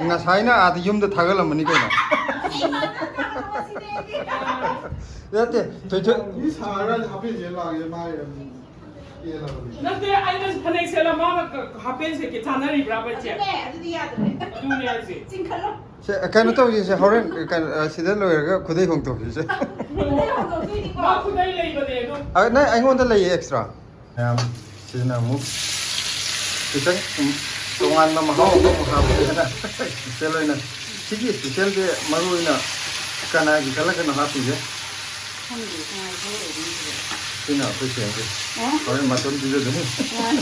ꯉꯁꯥꯏꯅ ꯑꯥꯗ ꯌꯨꯝꯗ ꯊꯥꯒꯠꯂꯝꯕꯅꯤ ꯀꯩꯅꯣ꯫ ꯅꯠꯇꯦ, ꯊꯣꯏꯊꯣꯏ꯫ ꯃꯤ ꯁꯥꯔꯀꯥꯟꯗ ꯍꯥꯞꯄꯤꯁꯦ ꯂꯥꯛꯑꯦ ꯃꯥ ꯍꯥꯏꯔꯝꯃꯤ꯫ ꯅꯠꯇꯦ, ꯑꯩꯅ ꯐꯅꯦꯛ ꯁꯦꯠꯂ ꯃꯥꯅ ꯀ-, half pant ꯁꯦꯠꯀꯦ ꯆꯥꯅꯔꯤꯕ꯭ꯔꯥ ꯄꯟꯆꯦ? ꯑꯗꯨꯅꯦ, ꯑꯗꯨꯗꯤ ꯌꯥꯗ꯭ꯔꯦ꯫ ꯑꯗꯨꯅꯦ ꯍꯥꯏꯁꯦ꯫ ꯆꯤꯡꯈꯠꯂꯣ꯫ ꯁꯦ, ꯀꯩꯅꯣ ꯇꯧꯁꯤꯁꯦ, ꯍꯣꯔꯦꯟ, ꯀꯩꯅꯣ, ꯑ, ꯁꯤꯗ ꯂꯣꯏꯔꯒ ꯈꯨꯗꯩ ꯍꯣꯡꯗꯣꯛꯈꯤꯁꯦ꯫ ꯈꯨꯗꯩ ꯍꯣꯡꯗꯣꯛꯇꯣꯏꯅꯤꯀꯣ꯫ ꯃꯥ ꯈꯨꯗꯩ ꯂꯩꯕꯅꯦ ꯑꯗꯣ꯫ ꯑ, ꯅꯪ ꯑꯩꯉꯣꯟꯗ ꯂꯩꯌꯦ extra꯫ ꯃꯌꯥꯝ, ꯁꯤꯅ ꯑꯃꯨꯛ ꯈꯤꯇꯪ, ꯎꯝ, ꯇꯣꯉꯥꯟꯕ ꯃꯍꯥꯎ ꯑꯃꯃꯨꯛ ꯍꯥꯞꯄꯦꯗꯅ꯫ Special ꯑꯣꯏꯅ꯫ ꯁꯤꯒꯤ specialꯁꯦ ꯃꯔꯨ ꯑꯣꯏꯅ ꯀꯅꯥꯒꯤ ꯈꯜꯂꯒꯅꯣ ꯍꯥꯞꯄꯤꯁꯦ? ꯈꯪꯗꯦ, ꯀꯅꯥꯒꯤ ꯈꯜꯂꯒꯅꯣ ꯈꯪꯗꯦ꯫ ꯁꯤꯅ ꯑꯩꯈꯣꯏ ꯁꯦꯝꯒꯦ꯫ ꯑꯣ꯫ ꯍꯣꯔꯦꯟ ꯃꯇꯣꯟ ꯄꯤꯖꯗꯣꯏꯅꯤ꯫ ꯑꯥ꯫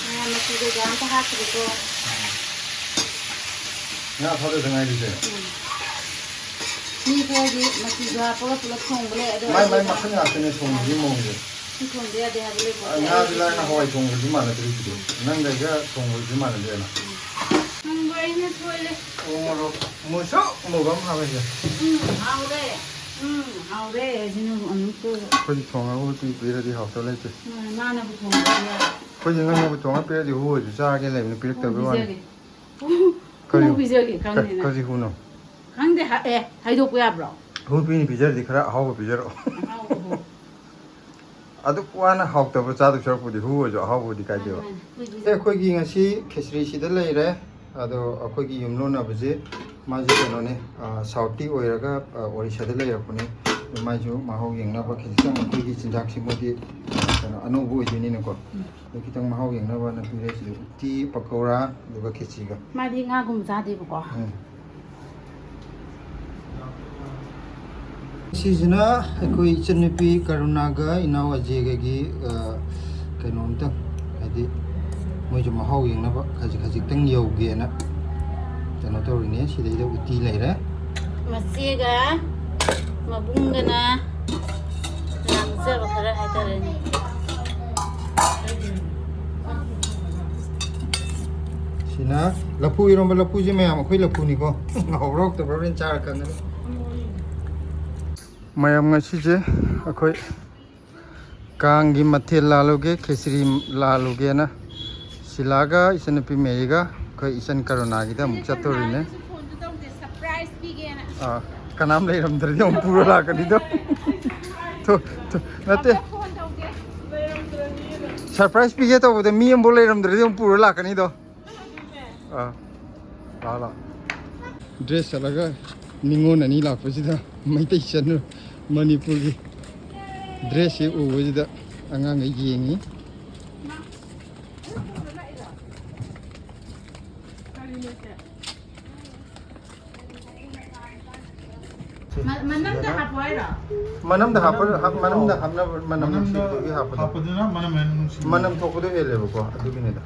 ꯃꯌꯥꯝ ꯃꯆꯨ ꯀꯩꯀꯥ ꯑꯝꯇ ꯍꯥꯞꯇ꯭ꯔꯤꯀꯣ꯫ ꯉꯥ ꯊꯥꯗꯗ ꯉꯥꯏꯔꯤꯁꯦ꯫ ꯎꯝ꯫ ꯃꯤ ꯈꯔꯗꯤ ꯃꯆꯨꯁꯨ ꯍꯥꯞꯄꯒ ꯄꯨꯂꯞ ꯊꯣꯡꯕ ꯂꯩ, ꯑꯗꯣ ꯃꯥꯏ ꯃꯥꯏ ꯑꯩꯗꯤ ꯃꯈꯜ ꯉꯥꯛꯇꯅꯦ ꯊꯣꯡꯕꯒꯤ ꯃꯑꯣꯡꯁꯦ꯫ ꯁꯤ ꯊꯣꯡꯗ ꯌꯥꯗꯦ ꯍꯥꯏꯕ ꯂꯩꯄꯣꯠꯇꯦ꯫ ꯉꯥꯗꯤ ꯑꯩꯗꯤ ꯂꯥꯏꯅ ꯍꯋꯥꯏ ꯊꯣꯡꯕꯗꯤ ꯃꯥꯟꯅꯗ꯭ꯔꯤꯁꯤꯗꯤ꯫ ꯅꯪꯒ ꯑꯩꯒ ꯊꯣꯡꯕꯗꯤ ꯃꯥꯟꯅꯗꯦꯅ꯫ ꯎꯝ꯫ ꯑꯩꯅ ꯁꯣꯏꯔꯦ꯫ ꯎ ꯃꯣꯔꯣꯛ ꯃꯨꯁꯨꯛ ꯃꯨꯕ ꯑꯃ ꯍꯥꯞꯄꯁꯦ꯫ ꯎꯝ, ꯍꯥꯎꯔꯦ꯫ ꯎꯝ, ꯍꯥꯎꯔꯦ꯫ ꯁꯤꯅ ꯑꯃꯨꯛ ꯇꯨ꯫ ꯑꯩꯈꯣꯏꯗꯤ ꯊꯣꯡꯉꯒ ꯎꯇꯤ ꯄꯤꯔꯗꯤ ꯍꯥꯎꯇ ꯂꯩꯇꯦ꯫ ꯎꯝ, ꯃꯥꯅꯕꯨ ꯊꯣꯡꯕꯗꯤ ꯌꯥꯏ꯫ ꯑꯩꯈꯣꯏꯗꯤ ꯅꯪꯅꯕꯨ ꯊꯣꯡꯉ ꯄꯤꯔꯗꯤ ꯍꯨ ꯑꯣꯏꯁꯨ ꯆꯥꯒꯦ ꯂꯩꯕꯅꯤ, ꯄꯤꯔꯛꯇꯕꯩ ꯋꯥꯅꯤ꯫ ꯄꯤꯖꯒꯦ꯫ ꯍꯨ ꯀꯔꯤ? ꯄꯤꯖꯒꯦ, ꯀ-, ꯈꯪꯗꯦꯅ꯫ ꯀꯔꯤ ꯍꯨꯅꯣ? ꯈꯪꯗꯦ, ꯍ-, ꯑꯦ, ꯍꯥꯏꯗꯣꯛꯄ ꯌꯥꯕ꯭ꯔꯣ? ꯍꯨ ꯄꯤꯅꯤ ꯄꯤꯖꯔꯗꯤ ꯈꯔ ꯑꯍꯥꯎꯕ ꯄꯤꯖꯔꯛꯑꯣ꯫ ꯑꯍꯥꯎꯕ ꯍꯨ꯫ ꯑꯗꯨꯛ ꯋꯥꯅ ꯍꯥꯎꯇꯕ ꯆꯥꯗꯣꯏ ꯁꯔꯨꯛꯄꯨꯗꯤ ꯍꯨ ꯑꯣꯏꯔꯁꯨ ꯑꯍꯥꯎꯕꯗꯤ ꯀꯥꯏꯗꯦꯕ꯫ ꯃꯥꯅꯤ, ꯃꯥꯅꯤ꯫ ꯍꯨ ꯄꯤꯖ- ꯑꯦ, ꯑꯩꯈꯣꯏꯒꯤ ꯉꯁꯤ ꯈꯦꯆ꯭ꯔꯤꯁꯤꯗ ꯂꯩꯔꯦ꯫ ꯑꯗꯣ ꯑꯩꯈꯣꯏꯒꯤ ꯌꯨꯝꯂꯣꯟꯅꯕꯁꯦ ꯃꯥꯁꯦ ꯀꯩꯅꯣꯅꯦ, ꯑ, ꯁꯥꯎꯠꯇꯤ ꯑꯣꯏꯔꯒ, ꯑ, ꯑꯣꯔꯤꯁꯥꯗ ꯂꯩꯔꯛꯄꯅꯦ꯫ ꯑꯗꯣ ꯃꯥꯏꯁꯨ ꯃꯍꯥꯎ ꯌꯦꯡꯅꯕ ꯈꯖꯤꯛꯇꯪ ꯑꯩꯈꯣꯏꯒꯤ ꯆꯤꯟꯖꯥꯛꯁꯤ ꯃꯣꯏꯗꯤ, ꯑ, ꯀꯩꯅꯣ ꯑꯅꯧꯕ ꯑꯣꯏꯗꯣꯏꯅꯤꯅꯀꯣ꯫ ꯎꯝ꯫ ꯑꯗꯣ ꯈꯤꯇꯪ ꯃꯍꯥꯎ ꯌꯦꯡꯅꯕꯅ ꯄꯤꯔꯦ꯫ ꯁꯤꯗ ꯎꯇꯤ, ꯄꯀꯧꯔꯥ, ꯑꯗꯨꯒ ꯈꯦꯆꯤꯒ꯫ ꯃꯥꯗꯤ ꯉꯥꯒꯨꯝꯕ ꯆꯥꯗꯦꯕꯀꯣ꯫ ꯎꯝ꯫ ꯁꯤꯁꯤꯅ ꯑꯩꯈꯣꯏ ꯏꯆꯟꯅꯨꯄꯤ ꯀꯔꯨꯅꯥꯒ ꯏꯅꯥꯎ ꯑꯖꯦꯒꯒꯤ, ꯑ, ꯀꯩꯅꯣꯝꯇꯪ, ꯍꯥꯏꯗꯤ ꯃꯣꯏꯁꯨ ꯃꯍꯥꯎ ꯌꯦꯡꯅꯕ ꯈꯖꯤꯛ ꯈꯖꯤꯛꯇꯪ ꯌꯧꯒꯦꯅ ꯀꯩꯅꯣ ꯇꯧꯔꯤꯅꯦ꯫ ꯁꯤꯗꯩꯗ ꯎꯇꯤ ꯂꯩꯔꯦ꯫ ꯃꯆꯦꯒ ꯃꯕꯨꯡꯒꯅ ꯂꯥꯡꯖꯕ ꯈꯔ ꯍꯥꯏꯇꯥꯔꯦꯅꯦ꯫ ꯁꯤꯅ ꯂꯐꯨ ꯏꯔꯣꯝꯕ꯫ ꯂꯐꯨꯁꯦ ꯃꯌꯥꯝ ꯑꯩꯈꯣꯏ ꯂꯐꯨꯅꯤꯀꯣ꯫ ꯉꯥꯎꯕ꯭ꯔꯥ ꯍꯥꯎꯇꯕ꯭ꯔꯥ ꯍꯣꯔꯦꯟ ꯆꯥꯔ ꯈꯪꯒꯅꯤ꯫ ꯃꯌꯥꯝ ꯉꯁꯤꯁꯦ ꯑꯩꯈꯣꯏ ꯀꯥꯡꯒꯤ ꯃꯊꯦꯜ ꯂꯥꯜꯂꯨꯒꯦ, ꯈꯦꯆ꯭ꯔꯤ ꯂꯥꯜꯂꯨꯒꯦꯅ ꯁꯤꯂꯥꯒ ꯏꯆꯟꯅꯨꯄꯤ ꯃꯦꯔꯤꯒ ꯑꯩꯈꯣꯏ ꯏꯆꯟ ꯀꯔꯨꯅꯥꯒꯤꯗ ꯑꯃꯨꯛ ꯆꯠꯇꯣꯔꯤꯅꯦ꯫ ꯀꯅꯥꯝ ꯂꯩꯔꯝꯗ꯭ꯔꯗꯤ ꯑꯃꯨꯛ ꯄꯨꯔ ꯂꯥꯛꯀꯅꯤꯗꯣ꯫ ꯊꯣ-, ꯊꯣ-, ꯅꯠꯇꯦ꯫ ꯁꯔꯄ꯭ꯔꯥꯏꯖ ꯄꯤꯒꯦ ꯇꯧꯕꯗ ꯃꯤ ꯑꯃꯐꯥꯎ ꯂꯩꯔꯝꯗ꯭ꯔꯗꯤ ꯑꯃꯨꯛ ꯄꯨꯔ ꯂꯥꯛꯀꯅꯤꯗꯣ꯫ ꯑꯥ, ꯂꯥꯛꯑꯣ, ꯂꯥꯛꯑꯣ꯫ ꯗ꯭ꯔꯦꯁ ꯆꯠꯂꯒ ꯅꯤꯉꯣꯜ ꯑꯅꯤ ꯂꯥꯛꯄꯁꯤꯗ ꯃꯩꯇꯩ ꯆꯠꯅ ꯃꯅꯤꯄꯨꯔꯒꯤ ꯗ꯭ꯔꯦꯁꯁꯤ ꯎꯕꯁꯤꯗ ꯑꯉꯥꯡꯈꯩ ꯌꯦꯡꯉꯤ꯫ ꯃ-, ꯃꯅꯝꯗ ꯍꯥꯞꯄꯣ ꯍꯥꯏꯔꯣ? ꯃꯅꯝꯗ ꯍꯥꯞꯄ-, ꯍꯥꯞ-, ꯃꯅꯝꯗ ꯍꯥꯞꯅꯕ ꯃꯅꯝ ꯃꯅꯝꯗ ꯅꯨꯡꯁꯤꯕꯗꯨꯒꯤ ꯍꯥꯞꯄꯗꯣ꯫ ꯍꯥꯞꯄꯗꯨꯅ ꯃꯅꯝ ꯍꯦꯟꯅ ꯅꯨꯡꯁꯤꯕꯅꯦ꯫ ꯃꯅꯝ ꯊꯣꯛꯄꯗꯣ ꯍꯦꯜꯂꯦꯕꯀꯣ, ꯑꯗꯨꯒꯤꯅꯤꯗ꯫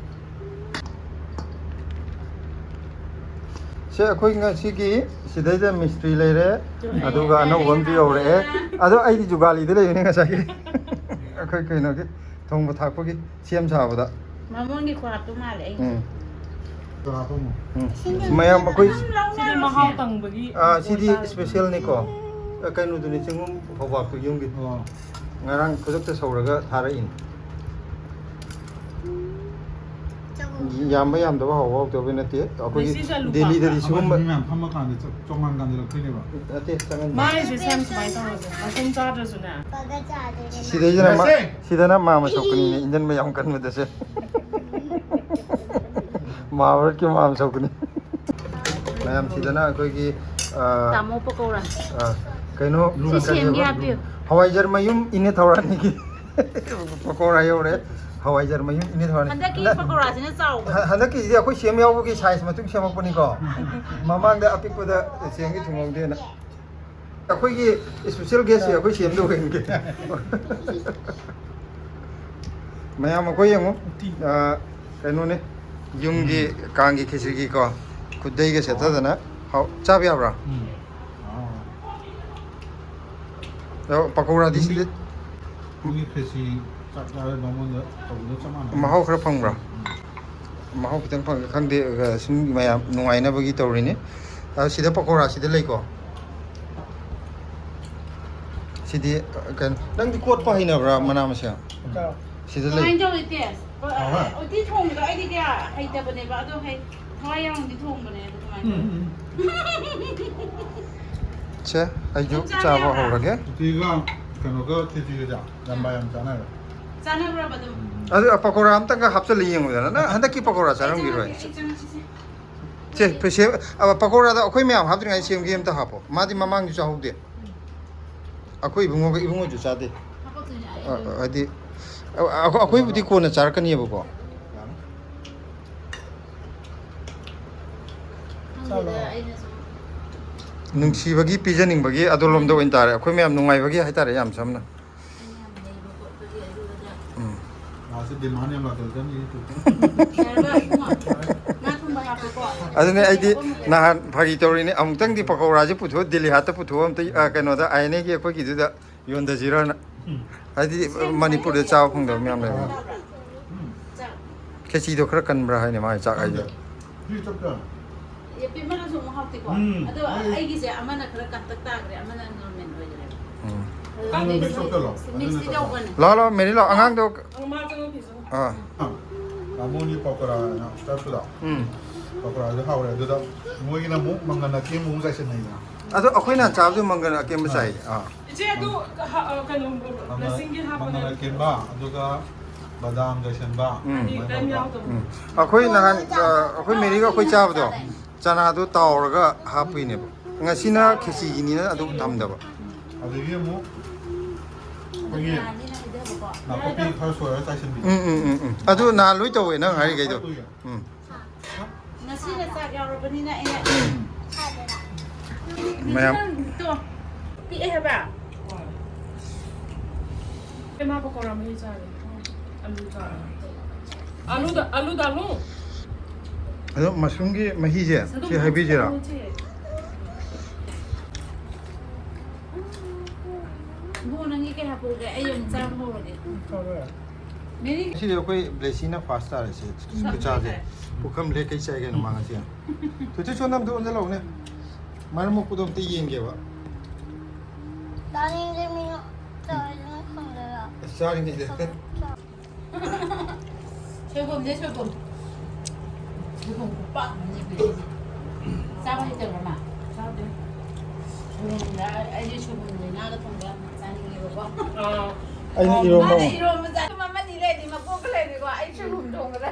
ꯁꯦ, ꯑꯩꯈꯣꯏ ꯉꯁꯤꯒꯤ ꯁꯤꯗꯩꯗ ꯃꯤꯁꯇ꯭ꯔꯤ ꯂꯩꯔꯦ, ꯑꯗꯨꯒ ꯑꯅꯧꯕ ꯑꯃꯁꯨ ꯌꯧꯔꯛꯑꯦ꯫ ꯑꯗꯣ ꯑꯩꯗꯤ ꯖꯨꯒꯥꯂꯤꯗ ꯂꯩꯕꯅꯦ ꯉꯁꯥꯏꯒꯤ꯫ ꯑꯩꯈꯣꯏ ꯀꯩꯅꯣꯒꯤ ꯊꯣꯡꯕ ꯊꯥꯛꯄꯒꯤ ꯁꯦꯝ ꯁꯥꯕꯗ꯫ ꯕꯥꯃꯣꯟꯒꯤ ꯈꯨꯍꯥꯞꯇꯣ ꯃꯥꯜꯂꯦ ꯑꯩ꯫ ꯎꯝ꯫ ꯎꯝ꯫ ꯃꯌꯥꯝ ꯑꯩꯈꯣꯏ ꯁꯤꯗꯤ ꯃꯍꯥꯎ ꯇꯪꯕꯒꯤ ꯑꯥ, ꯁꯤꯗꯤ ꯑꯣꯏꯇꯥꯔꯦ꯫ Specialꯅꯤꯀꯣ꯫ ꯑ, ꯀꯩꯅꯣꯗꯨꯅꯤ, ꯆꯦꯡꯒꯨꯝ ꯐꯧꯕꯥꯛꯇꯨ ꯌꯨꯝꯒꯤ꯫ ꯑꯣ꯫ ꯉꯔꯥꯡ ꯈꯨꯗꯛꯇ ꯁꯧꯔꯒ ꯊꯥꯔꯛꯏꯅꯤ꯫ ꯌꯥꯝꯕ ꯌꯥꯝꯗꯕ, ꯍꯥꯎꯕ ꯍꯥꯎꯇꯕꯩ ꯅꯠꯇꯦ꯫ ꯑꯩꯈꯣꯏꯒꯤ ꯉꯁꯤꯁꯦ ꯂꯨꯄꯥ ꯗꯦꯜꯂꯤꯗꯗꯤ ꯁꯤꯒꯨꯝꯕ ꯑꯃ ꯃꯌꯥꯝ ꯐꯝꯃꯀꯥꯟꯗ ꯆ-, ꯆꯣꯡꯉꯥꯟ ꯀꯥꯟꯁꯤꯜꯂꯛꯇꯣꯏꯅꯦꯕ꯫ ꯅꯠꯇꯦ, ꯆꯪꯍꯟꯕ꯫ ꯃꯥꯏꯁꯦ ꯁꯦꯝ ꯁꯨꯃꯥꯏꯅ ꯇꯧꯔꯁꯦ꯫ ꯃꯇꯨꯝ ꯆꯥꯗ꯭ꯔꯁꯨꯅꯦ꯫ ꯁꯤꯗꯩꯁꯤꯗ ꯃꯥ-, ꯁꯤꯗꯅ ꯃꯥ ꯃꯁꯛꯄꯅꯤꯅꯦ, ꯏꯟꯖꯟꯕ ꯌꯥꯝ ꯀꯟꯕꯗꯁꯦ꯫ ꯃꯍꯥꯚꯥꯔꯠꯀꯤ ꯃꯍꯥꯚꯤꯁꯣꯛꯀꯅꯤ꯫ ꯃꯌꯥꯝ ꯁꯤꯗꯅ ꯑꯩꯈꯣꯏꯒꯤ, ꯑ, ꯇꯥꯃꯣ ꯄꯀꯧꯔꯥ꯫ ꯑ, ꯀꯩꯅꯣ, ꯁꯤ ꯁꯦꯝꯒꯦ ꯀꯔꯤꯕ? ꯍꯥꯞꯄꯤꯌꯨ꯫ ꯍꯋꯥꯏꯖꯔ ꯃꯌꯨꯝ ꯏꯅꯦ ꯊꯧꯔꯥꯅꯤꯒꯤ ꯄꯀꯧꯔꯥ ꯌꯧꯔꯦ꯫ ꯍꯋꯥꯏꯖꯔ ꯃꯌꯨꯝ ꯏꯅꯦ ꯊꯧꯔꯥꯅꯤ꯫ ꯍꯟꯗꯛꯀꯤ ꯍꯟꯗꯛ-, ꯄꯀꯧꯔꯥꯁꯤꯅ ꯆꯥꯎꯕ꯫ ꯍ-, ꯍꯟꯗꯛꯀꯤꯁꯤꯗꯤ ꯑꯩꯈꯣꯏ ꯁꯦꯝ ꯌꯥꯎꯕꯒꯤ size ꯃꯇꯨꯡ ꯁꯦꯝꯃꯛꯄꯅꯤꯀꯣ꯫ ꯃꯃꯥꯡꯗ ꯑꯄꯤꯛꯄꯗ ꯆꯦꯡꯒꯤ ꯊꯨꯡꯍꯧꯗꯦꯅ꯫ ꯑꯩꯈꯣꯏꯒꯤ special guestꯁꯦ ꯑꯩꯈꯣꯏ ꯁꯦꯝꯗꯧ ꯍꯦꯟꯒꯦ꯫ ꯃꯌꯥꯝ ꯑꯩꯈꯣꯏ ꯌꯦꯡꯉꯨ꯫ ꯎꯇꯤ꯫ ꯑ, ꯀꯩꯅꯣꯅꯦ, ꯌꯨꯝꯒꯤ ꯎꯝ꯫ ꯀꯥꯡꯒꯤ ꯈꯦꯆ꯭ꯔꯤꯒꯤꯀꯣ, ꯈꯨꯗꯩꯒ ꯁꯦꯠꯊꯗꯅ꯫ ꯍꯥꯎ, ꯆꯥꯕ ꯌꯥꯕ꯭ꯔꯥ? ꯎꯝ꯫ ꯍꯥꯎ꯫ ꯑꯗꯣ ꯄꯀꯧꯔꯥꯗꯤ ꯌꯨꯝꯒꯤ, ꯁꯤꯗ ꯌꯨꯝꯒꯤ ꯈꯦꯆ꯭ꯔꯤ ꯆꯥꯛ ꯆꯥꯕ ꯕꯥꯃꯣꯟꯗ ꯇꯧꯕꯗꯣ ꯆꯞ ꯃꯥꯟꯅꯩ꯫ ꯃꯍꯥꯎ ꯈꯔ ꯐꯪꯕ꯭ꯔꯥ? ꯎꯝ꯫ ꯃꯍꯥꯎ ꯈꯤꯇꯪ ꯐꯪꯉꯦ, ꯈꯪꯗꯦ, ꯑ, ꯁꯨꯝ ꯃꯌꯥꯝ ꯅꯨꯡꯉꯥꯏꯅꯕꯒꯤ ꯇꯧꯔꯤꯅꯤ꯫ ꯑ, ꯁꯤꯗ ꯄꯀꯧꯔꯥ ꯁꯤꯗ ꯂꯩꯀꯣ꯫ ꯁꯤꯗꯤ, ꯑ, ꯀꯩꯅꯣ, ꯅꯪꯗꯤ ꯀꯣꯠꯄ ꯍꯩꯅꯕ꯭ꯔꯥ, ꯃꯅꯥ ꯃꯁꯤꯡ? ꯁꯤꯗ ꯂꯩ꯫ ꯀꯃꯥꯏꯅ ꯇꯧꯔꯤ, ꯇꯦꯁ? ꯑ, ꯍꯥꯎꯕ꯭ꯔꯥ? ꯎꯇꯤ ꯊꯣꯡꯕꯗꯣ ꯑꯩꯗꯤ ꯀꯌꯥ ꯍꯩꯇꯕꯅꯦꯕ, ꯑꯗꯣ ꯍꯩ, ꯊꯋꯥꯏ ꯌꯥꯎꯅꯗꯤ ꯊꯣꯡꯕꯅꯦ, ꯑꯗꯣ ꯀꯃꯥꯏꯅ ꯎꯝ, ꯇꯧꯔꯤ? ꯎꯝ꯫ ꯁꯦ, ꯑꯩꯁꯨ ꯑꯗꯨꯝ ꯆꯥꯕ ꯆꯥꯕ ꯌꯥꯕ꯭ꯔꯥ? ꯍꯧꯔꯒꯦ꯫ ꯎꯇꯤꯒ ꯀꯩꯅꯣꯒ ꯈꯦꯆ꯭ꯔꯤꯒꯁꯦ ꯌꯥꯝ ꯌꯥꯝ ꯆꯥꯅꯔꯦ꯫ ꯆꯥꯅꯕ꯭ꯔꯕ ꯑꯗꯨꯝ? ꯎꯝ꯫ ꯑꯗꯨ ꯄꯀꯧꯔꯥ ꯑꯝꯇꯪꯒ ꯍꯥꯞꯆꯜꯂ ꯌꯦꯡꯉꯨꯗꯅ꯫ ꯅꯪ ꯍꯟꯗꯛꯀꯤ ꯄꯀꯧꯔꯥ ꯑꯩ ꯆꯥꯔꯝꯈꯤꯔꯣꯏ꯫ ꯆꯪꯉꯛꯀꯦ, ꯑꯩ ꯆꯪꯉꯛꯀꯦ, ꯁꯦ꯫ ꯁꯦ, ꯐꯦ-, ꯁꯦꯝ-, ꯑ, ꯄꯀꯧꯔꯥꯗ ꯑꯩꯈꯣꯏ ꯃꯌꯥꯝ ꯍꯥꯞꯇ꯭ꯔꯤꯉꯩꯗ ꯁꯦꯝꯒꯦ ꯑꯝꯇ ꯍꯥꯞꯄꯣ꯫ ꯃꯥꯗꯤ ꯃꯃꯥꯡꯁꯨ ꯆꯥꯍꯧꯗꯦ꯫ ꯑꯩꯈꯣꯏ ꯏꯕꯨꯡꯉꯣꯒ ꯏꯕꯨꯡꯉꯣꯁꯨ ꯆꯥꯗꯦ꯫ ꯍꯥꯄꯛꯇꯣꯏꯅꯦ ꯑꯩ ꯑ, ꯑꯗꯨꯝ꯫ ꯑ, ꯍꯥꯏꯗꯤ, ꯑ, ꯑ, ꯑꯩꯈꯣꯏꯕꯨꯗꯤ ꯀꯣꯟꯅ ꯆꯥꯔꯛꯀꯅꯤꯕꯀꯣ꯫ ꯈꯪꯗꯦꯗ, ꯑꯩꯅ ꯁꯨꯝ ꯅꯨꯡꯁꯤꯕꯒꯤ, ꯄꯤꯖꯅꯤꯡꯕꯒꯤ ꯑꯗꯣꯂꯣꯝꯗ ꯑꯣꯏꯅ ꯇꯥꯔꯦ꯫ ꯑꯩꯈꯣꯏ ꯃꯌꯥꯝ ꯅꯨꯡꯉꯥꯏꯕꯒꯤ ꯍꯥꯏꯇꯥꯔꯦ, ꯌꯥꯝ ꯁꯝꯅ꯫ ꯑꯩꯅ ꯌꯥꯝ ꯅꯩꯕ ꯈꯣꯠꯄꯒꯤ ꯑꯗꯨ ꯑꯗꯥ꯫ ꯎꯝ꯫ ꯂꯥꯁꯇ demand ꯌꯥꯝ ꯂꯥꯛꯀꯗꯕꯅꯤ YouTube꯫ ꯌꯥꯔꯕ, ꯏꯕꯨꯡꯉꯣ? ꯉꯥ ꯊꯣꯡꯕ ꯍꯥꯞꯄꯦꯀꯣ꯫ ꯑꯗꯨꯅꯦ ꯑꯩꯗꯤ ꯅꯍꯥꯟ ꯐꯥꯒꯤ ꯇꯧꯔꯤꯅꯦ, ꯑꯃꯨꯛꯇꯪꯗꯤ ꯄꯀꯧꯔꯥꯁꯦ ꯄꯨꯊꯣꯛꯑ ꯗꯤꯜꯂꯤ ꯍꯥꯠꯇ ꯄꯨꯊꯣꯛꯑ ꯑꯝꯇ, ꯑ, ꯀꯩꯅꯣꯗ, ꯑꯥꯏ ꯑꯦꯟ ꯑꯦꯒꯤ ꯑꯩꯈꯣꯏꯒꯤꯗꯨꯗ ꯌꯣꯟꯊꯁꯤꯔꯅ꯫ ꯎꯝ꯫ ꯍꯥꯏꯗꯤ ꯃꯅꯤꯄꯨꯔꯗ ꯆꯥꯕ ꯐꯪꯗꯕ ꯃꯌꯥꯝ ꯂꯩꯕꯅꯤ꯫ ꯎꯝ꯫ ꯆꯥꯛ꯫ ꯈꯦꯆꯤꯗꯣ ꯈꯔ ꯀꯟꯕ꯭ꯔꯥ ꯍꯥꯏꯅꯦ ꯃꯥꯒꯤ ꯆꯥꯛ ꯍꯥꯏꯁꯦ꯫ ꯈꯪꯗꯦ꯫ ꯆꯞ ꯆꯥ꯫ ꯑꯦ, ꯄꯤꯛꯃꯜꯂꯁꯨ ꯑꯃꯨꯛ ꯍꯥꯎꯇꯦꯀꯣ꯫ ꯎꯝ, ꯑꯗꯣ ꯑꯩ ꯑꯩꯒꯤꯁꯦ ꯑꯃꯅ ꯈꯔ ꯀꯟꯇꯛ ꯇꯥꯈ꯭ꯔꯦ, ꯑꯃꯅ ꯅꯣꯔꯃꯦꯜ ꯑꯣꯏꯈ꯭ꯔꯦ꯫ ꯎꯝ. ꯑꯗꯣ ꯅꯪ ꯃꯤꯛꯁ ꯃꯤꯛꯁ ꯇꯧꯁꯜꯂꯣ꯫ ꯃꯤꯛꯁꯇꯤ ꯑꯗꯨꯅ ꯇꯧꯕꯅꯦ꯫ ꯂꯥꯛꯑꯣ ꯂꯥꯛꯑꯣ ꯃꯦꯔꯤ ꯂꯥꯛꯑꯣ ꯑꯉꯥꯡꯗꯣ꯫ ꯃꯥ ꯆꯪꯉꯛꯈꯤꯁꯅꯨ꯫ ꯑꯥ. ꯕꯥꯃꯣꯟꯒꯤ ꯄꯀꯣꯔꯥ ꯍꯥꯏꯅ ꯆꯠꯄꯗꯣ, ꯎꯝ. ꯄꯀꯣꯔꯥꯁꯨ ꯍꯥꯎꯔꯦ꯫ ꯑꯗꯨꯗ ꯃꯣꯏꯒꯤꯅ ꯑꯃꯨꯛ ꯃꯪꯒꯟ ꯑꯀꯦꯝꯕ ꯑꯃꯨꯛ ꯆꯥꯏꯁꯤꯟꯅꯩꯗꯅ꯫ ꯑꯗꯣ ꯑꯩꯈꯣꯏꯅ ꯆꯥꯕꯗꯨ ꯃꯪꯒꯟ ꯑꯀꯦꯝꯕ ꯆꯥꯏ꯫ ꯑꯥ. ꯏꯆꯦ ꯑꯗꯨ ꯍ- ꯑ, ꯀꯩꯅꯣ ꯕ꯭ꯂꯦꯁꯤꯡꯒꯤ ꯍꯥꯞꯄꯅꯦ꯫ ꯃꯪꯒꯟ ꯑꯀꯦꯝꯕ, ꯑꯗꯨꯒ ꯕꯗꯥꯝ ꯆꯥꯏꯁꯤꯟꯕ꯫ ꯎꯝ. ꯍꯥꯏꯗꯤ ꯀꯩꯝ ꯌꯥꯎꯗꯕ꯫ ꯎꯝ. ꯑꯩꯈꯣꯏ ꯅꯍꯥꯟ ꯑ, ꯑꯩꯈꯣꯏ ꯃꯦꯔꯤꯒ ꯑꯩꯈꯣꯏ ꯆꯥꯕꯗꯣ ꯆꯅꯥꯗꯣ ꯇꯥꯎꯔꯒ ꯍꯥꯞꯄꯤꯅꯦꯕ꯫ ꯉꯁꯤꯅ ꯈꯦꯆꯤꯒꯤꯅꯤꯅ ꯑꯗꯨ ꯊꯝꯗꯕ꯫ ꯑꯗꯒꯤ ꯑꯃꯨꯛ ꯑꯩꯈꯣꯏꯒꯤ ꯅꯥꯀꯨꯞꯄꯤ ꯈꯔ ꯁꯣꯏꯔꯒ ꯆꯥꯏꯁꯤꯟꯕꯤꯕ꯫ ꯎꯝ ꯎꯝ ꯎꯝ ꯎꯝ꯫ ꯑꯗꯨ ꯅꯍꯥꯟ ꯂꯣꯏ ꯇꯧꯋꯦ ꯅꯪ ꯍꯥꯏꯔꯤꯈꯩꯗꯣ꯫ ꯎꯝ. ꯉꯁꯤꯅ ꯆꯥꯛ ꯌꯥꯎꯔꯕꯅꯤꯅ ꯑꯩꯅ ꯃꯌꯥꯝ꯫ ꯇꯣ, ꯄꯤꯛꯑꯦ ꯍꯥꯏꯕ꯫ ꯏꯃꯥ ꯄꯀꯣꯔꯥ ꯃꯍꯤ ꯆꯥꯔꯦ꯫ ꯑꯂꯨ ꯆꯥꯔꯦ꯫ ꯑꯂꯨꯗ ꯑꯂꯨꯗ ꯑꯂꯨ꯫ ꯑꯗꯣ ꯃꯁꯔꯨꯝꯒꯤ ꯃꯍꯤꯁꯦ ꯁꯤ ꯍꯥꯏꯕꯤꯁꯤꯔꯥ? ꯏꯕꯨꯡꯉꯣ, ꯅꯪꯒꯤ ꯀꯩ ꯍꯥꯞꯄꯛꯎꯒꯦ? ꯑꯩ ꯑꯃꯨꯛ ꯆꯥꯕ ꯍꯧꯔꯒꯦ꯫ ꯃꯦꯔꯤ꯫ ꯁꯤꯗꯤ ꯑꯩꯈꯣꯏ ꯕ꯭ꯂꯦꯁꯤꯅ ꯐꯥꯔꯁ ꯇꯥꯔꯦ ꯁꯤ ꯈꯨꯆꯥꯁꯦ꯫ ꯄꯨꯈꯝ ꯂꯦꯛ ꯀꯩ ꯆꯥꯏꯒꯦꯅꯣ ꯃꯥ ꯉꯁꯤ? ꯊꯣꯏꯊꯣꯏ ꯁꯣꯝꯗ ꯑꯝꯇ ꯑꯣꯟꯁꯤꯜꯂꯛꯎꯅꯦ꯫ ꯃꯔꯝ ꯃꯣꯛꯄꯗꯣ ꯑꯝꯇ ꯌꯦꯡꯒꯦꯕ꯫ ꯆꯥꯅꯤꯡꯗꯦ ꯃꯤꯅ ꯆꯥꯔꯤꯗꯨꯅ ꯈꯪꯗꯔ꯫ ꯑꯁ ꯆꯥꯔꯤꯉꯩꯗ꯫ ꯁꯣꯏꯕꯨꯝꯅꯦ, ꯁꯣꯏꯕꯨꯝ꯫ ꯁꯣꯏꯕꯨꯝ ꯈꯨꯄꯥꯛ ꯑꯃꯅꯦ ꯄꯤꯔꯛꯏꯁꯦ꯫ ꯆꯥꯕ ꯍꯩꯇꯕ꯭ꯔ ꯃꯥ? ꯆꯥꯗꯦ꯫ ꯁꯣꯏꯕꯨꯝꯗ ꯑꯩꯗꯤ ꯁꯣꯏꯕꯨꯝ ꯂꯩꯅꯥꯒ ꯊꯣꯡꯕ ꯌꯥꯝ ꯆꯥꯅꯤꯡꯉꯦꯕꯀꯣ꯫ ꯑꯥ꯫ ꯑꯩꯅ ꯏꯔꯣꯝꯕ ꯃꯥꯅ ꯑꯃꯨꯛ ꯏꯔꯣꯝꯕ ꯆꯥ-, ꯑꯗꯨꯝ ꯑꯃꯅꯤ ꯂꯩꯔꯗꯤ ꯃꯀꯣꯛꯀ ꯂꯩꯔꯗꯤꯀꯣ ꯑꯩ ꯁꯣꯏꯕꯨꯝ ꯊꯣꯡꯕꯗ꯫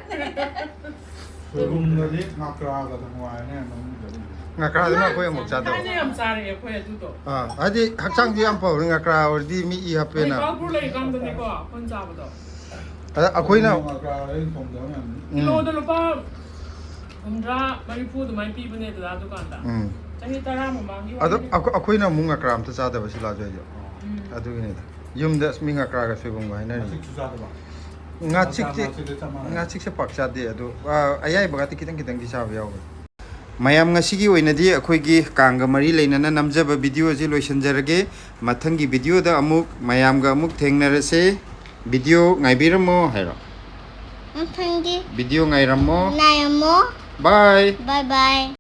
ꯁꯣꯏꯕꯨꯝꯗꯗꯤ ꯉꯀ꯭ꯔꯥꯒ ꯅꯨꯡꯉꯥꯏꯔꯅꯦ ꯃꯅꯨꯡꯗꯗꯤ꯫ ꯉꯀ꯭ꯔꯥꯗꯨꯅ ꯑꯩꯈꯣꯏ ꯑꯃꯨꯛ ꯆꯥꯗꯕ꯫ ꯊꯥꯏꯅ ꯌꯥꯝ ꯆꯥꯔꯛꯑꯦ ꯑꯩꯈꯣꯏ ꯑꯗꯨꯗꯣ꯫ ꯑꯥ, ꯍꯥꯏꯗꯤ ꯍꯛꯆꯥꯡꯗꯤ ꯌꯥꯝ ꯐꯕꯅꯤ ꯉꯀ꯭ꯔꯥ ꯑꯣꯏꯔꯗꯤ ꯃꯤ ꯏ ꯍꯥꯞꯄꯦꯅ꯫ ꯃꯅꯤꯄꯨꯔ ꯂꯩꯔꯤꯀꯥꯟꯗꯅꯦꯀꯣ ꯑꯩꯈꯣꯏꯅ ꯆꯥꯕꯗꯣ꯫ ꯑꯗ ꯑꯩꯈꯣꯏꯅ ꯉꯀ꯭ꯔꯥ ꯂꯩ ꯊꯣꯡꯗꯕ ꯃꯌꯥꯝꯅꯤ꯫ ꯎꯝ, ꯀꯤꯂꯣꯗ ꯂꯨꯄꯥ ꯍꯨꯝꯗ꯭ꯔꯥ ꯃꯔꯤꯐꯨ ꯑꯗꯨꯃꯥꯏꯅ ꯄꯤꯕꯅꯦ ꯑꯗꯨꯗ ꯗꯨꯀꯥꯟꯗ꯫ ꯎꯝ. ꯆꯍꯤ ꯇꯔꯥꯃꯨꯛ ꯃꯃꯥꯡꯒꯤ ꯑꯗꯣ ꯋꯥꯔꯤꯅꯦ꯫ ꯑꯩꯈꯣꯏ- ꯑꯩꯈꯣꯏꯅ ꯑꯃꯨꯛ ꯉꯀ꯭ꯔꯥ ꯑꯝꯇ ꯆꯥꯗꯕ ꯁꯤꯂꯥꯁꯨ ꯑꯩꯁꯨ꯫ ꯎꯝ. ꯑꯗꯨꯒꯤꯅꯤꯗ꯫ ꯌꯨꯝꯗ ꯑꯁ ꯃꯤ ꯉꯀ꯭ꯔꯥꯒ ꯁꯣꯏꯕꯨꯝꯒ ꯍꯥꯏꯅꯔꯤ꯫ ꯉꯥꯆꯤꯛꯁꯨ ꯆꯥꯗꯕ꯫ ꯉꯥꯆꯤꯛꯇꯤ ꯉꯥꯆꯤꯛꯇꯤ ꯆꯞ ꯃꯥꯟꯅꯩ꯫ ꯉꯥꯆꯤꯛꯁꯦ ꯄꯥꯛ ꯆꯥꯗꯦ ꯑꯗꯣ, ꯑ, ꯑꯌꯥꯏꯕꯒꯗꯤ ꯈꯤꯇꯪ ꯈꯤꯇꯪꯗꯤ ꯆꯥꯕ ꯌꯥꯎꯋꯦ꯫ ꯃꯌꯥꯝ ꯉꯁꯤꯒꯤ ꯑꯣꯏꯅꯗꯤ ꯑꯩꯈꯣꯏꯒꯤ ꯀꯥꯡꯒ ꯃꯔꯤ ꯂꯩꯅꯅ ꯅꯝꯖꯕ ꯚꯤꯗꯤꯑꯣ ꯑꯁꯤ ꯂꯣꯏꯁꯤꯟꯖꯔꯒꯦ꯫ ꯃꯊꯪꯒꯤ ꯚꯤꯗꯤꯑꯣꯗ ꯑꯃꯨꯛ ꯃꯌꯥꯝꯒ ꯑꯃꯨꯛ ꯊꯦꯡꯅꯔꯁꯦ꯫ ꯚꯤꯗꯤꯑꯣ ꯉꯥꯏꯕꯤꯔꯝꯃꯣ ꯍꯥꯏꯔꯣ꯫ ꯃꯊꯪꯒꯤ ꯚꯤꯗꯤꯑꯣ ꯉꯥꯏꯔꯝꯃꯣ꯫ ꯉꯥꯏꯔꯝꯃꯣ꯫ Bye. Bye bye.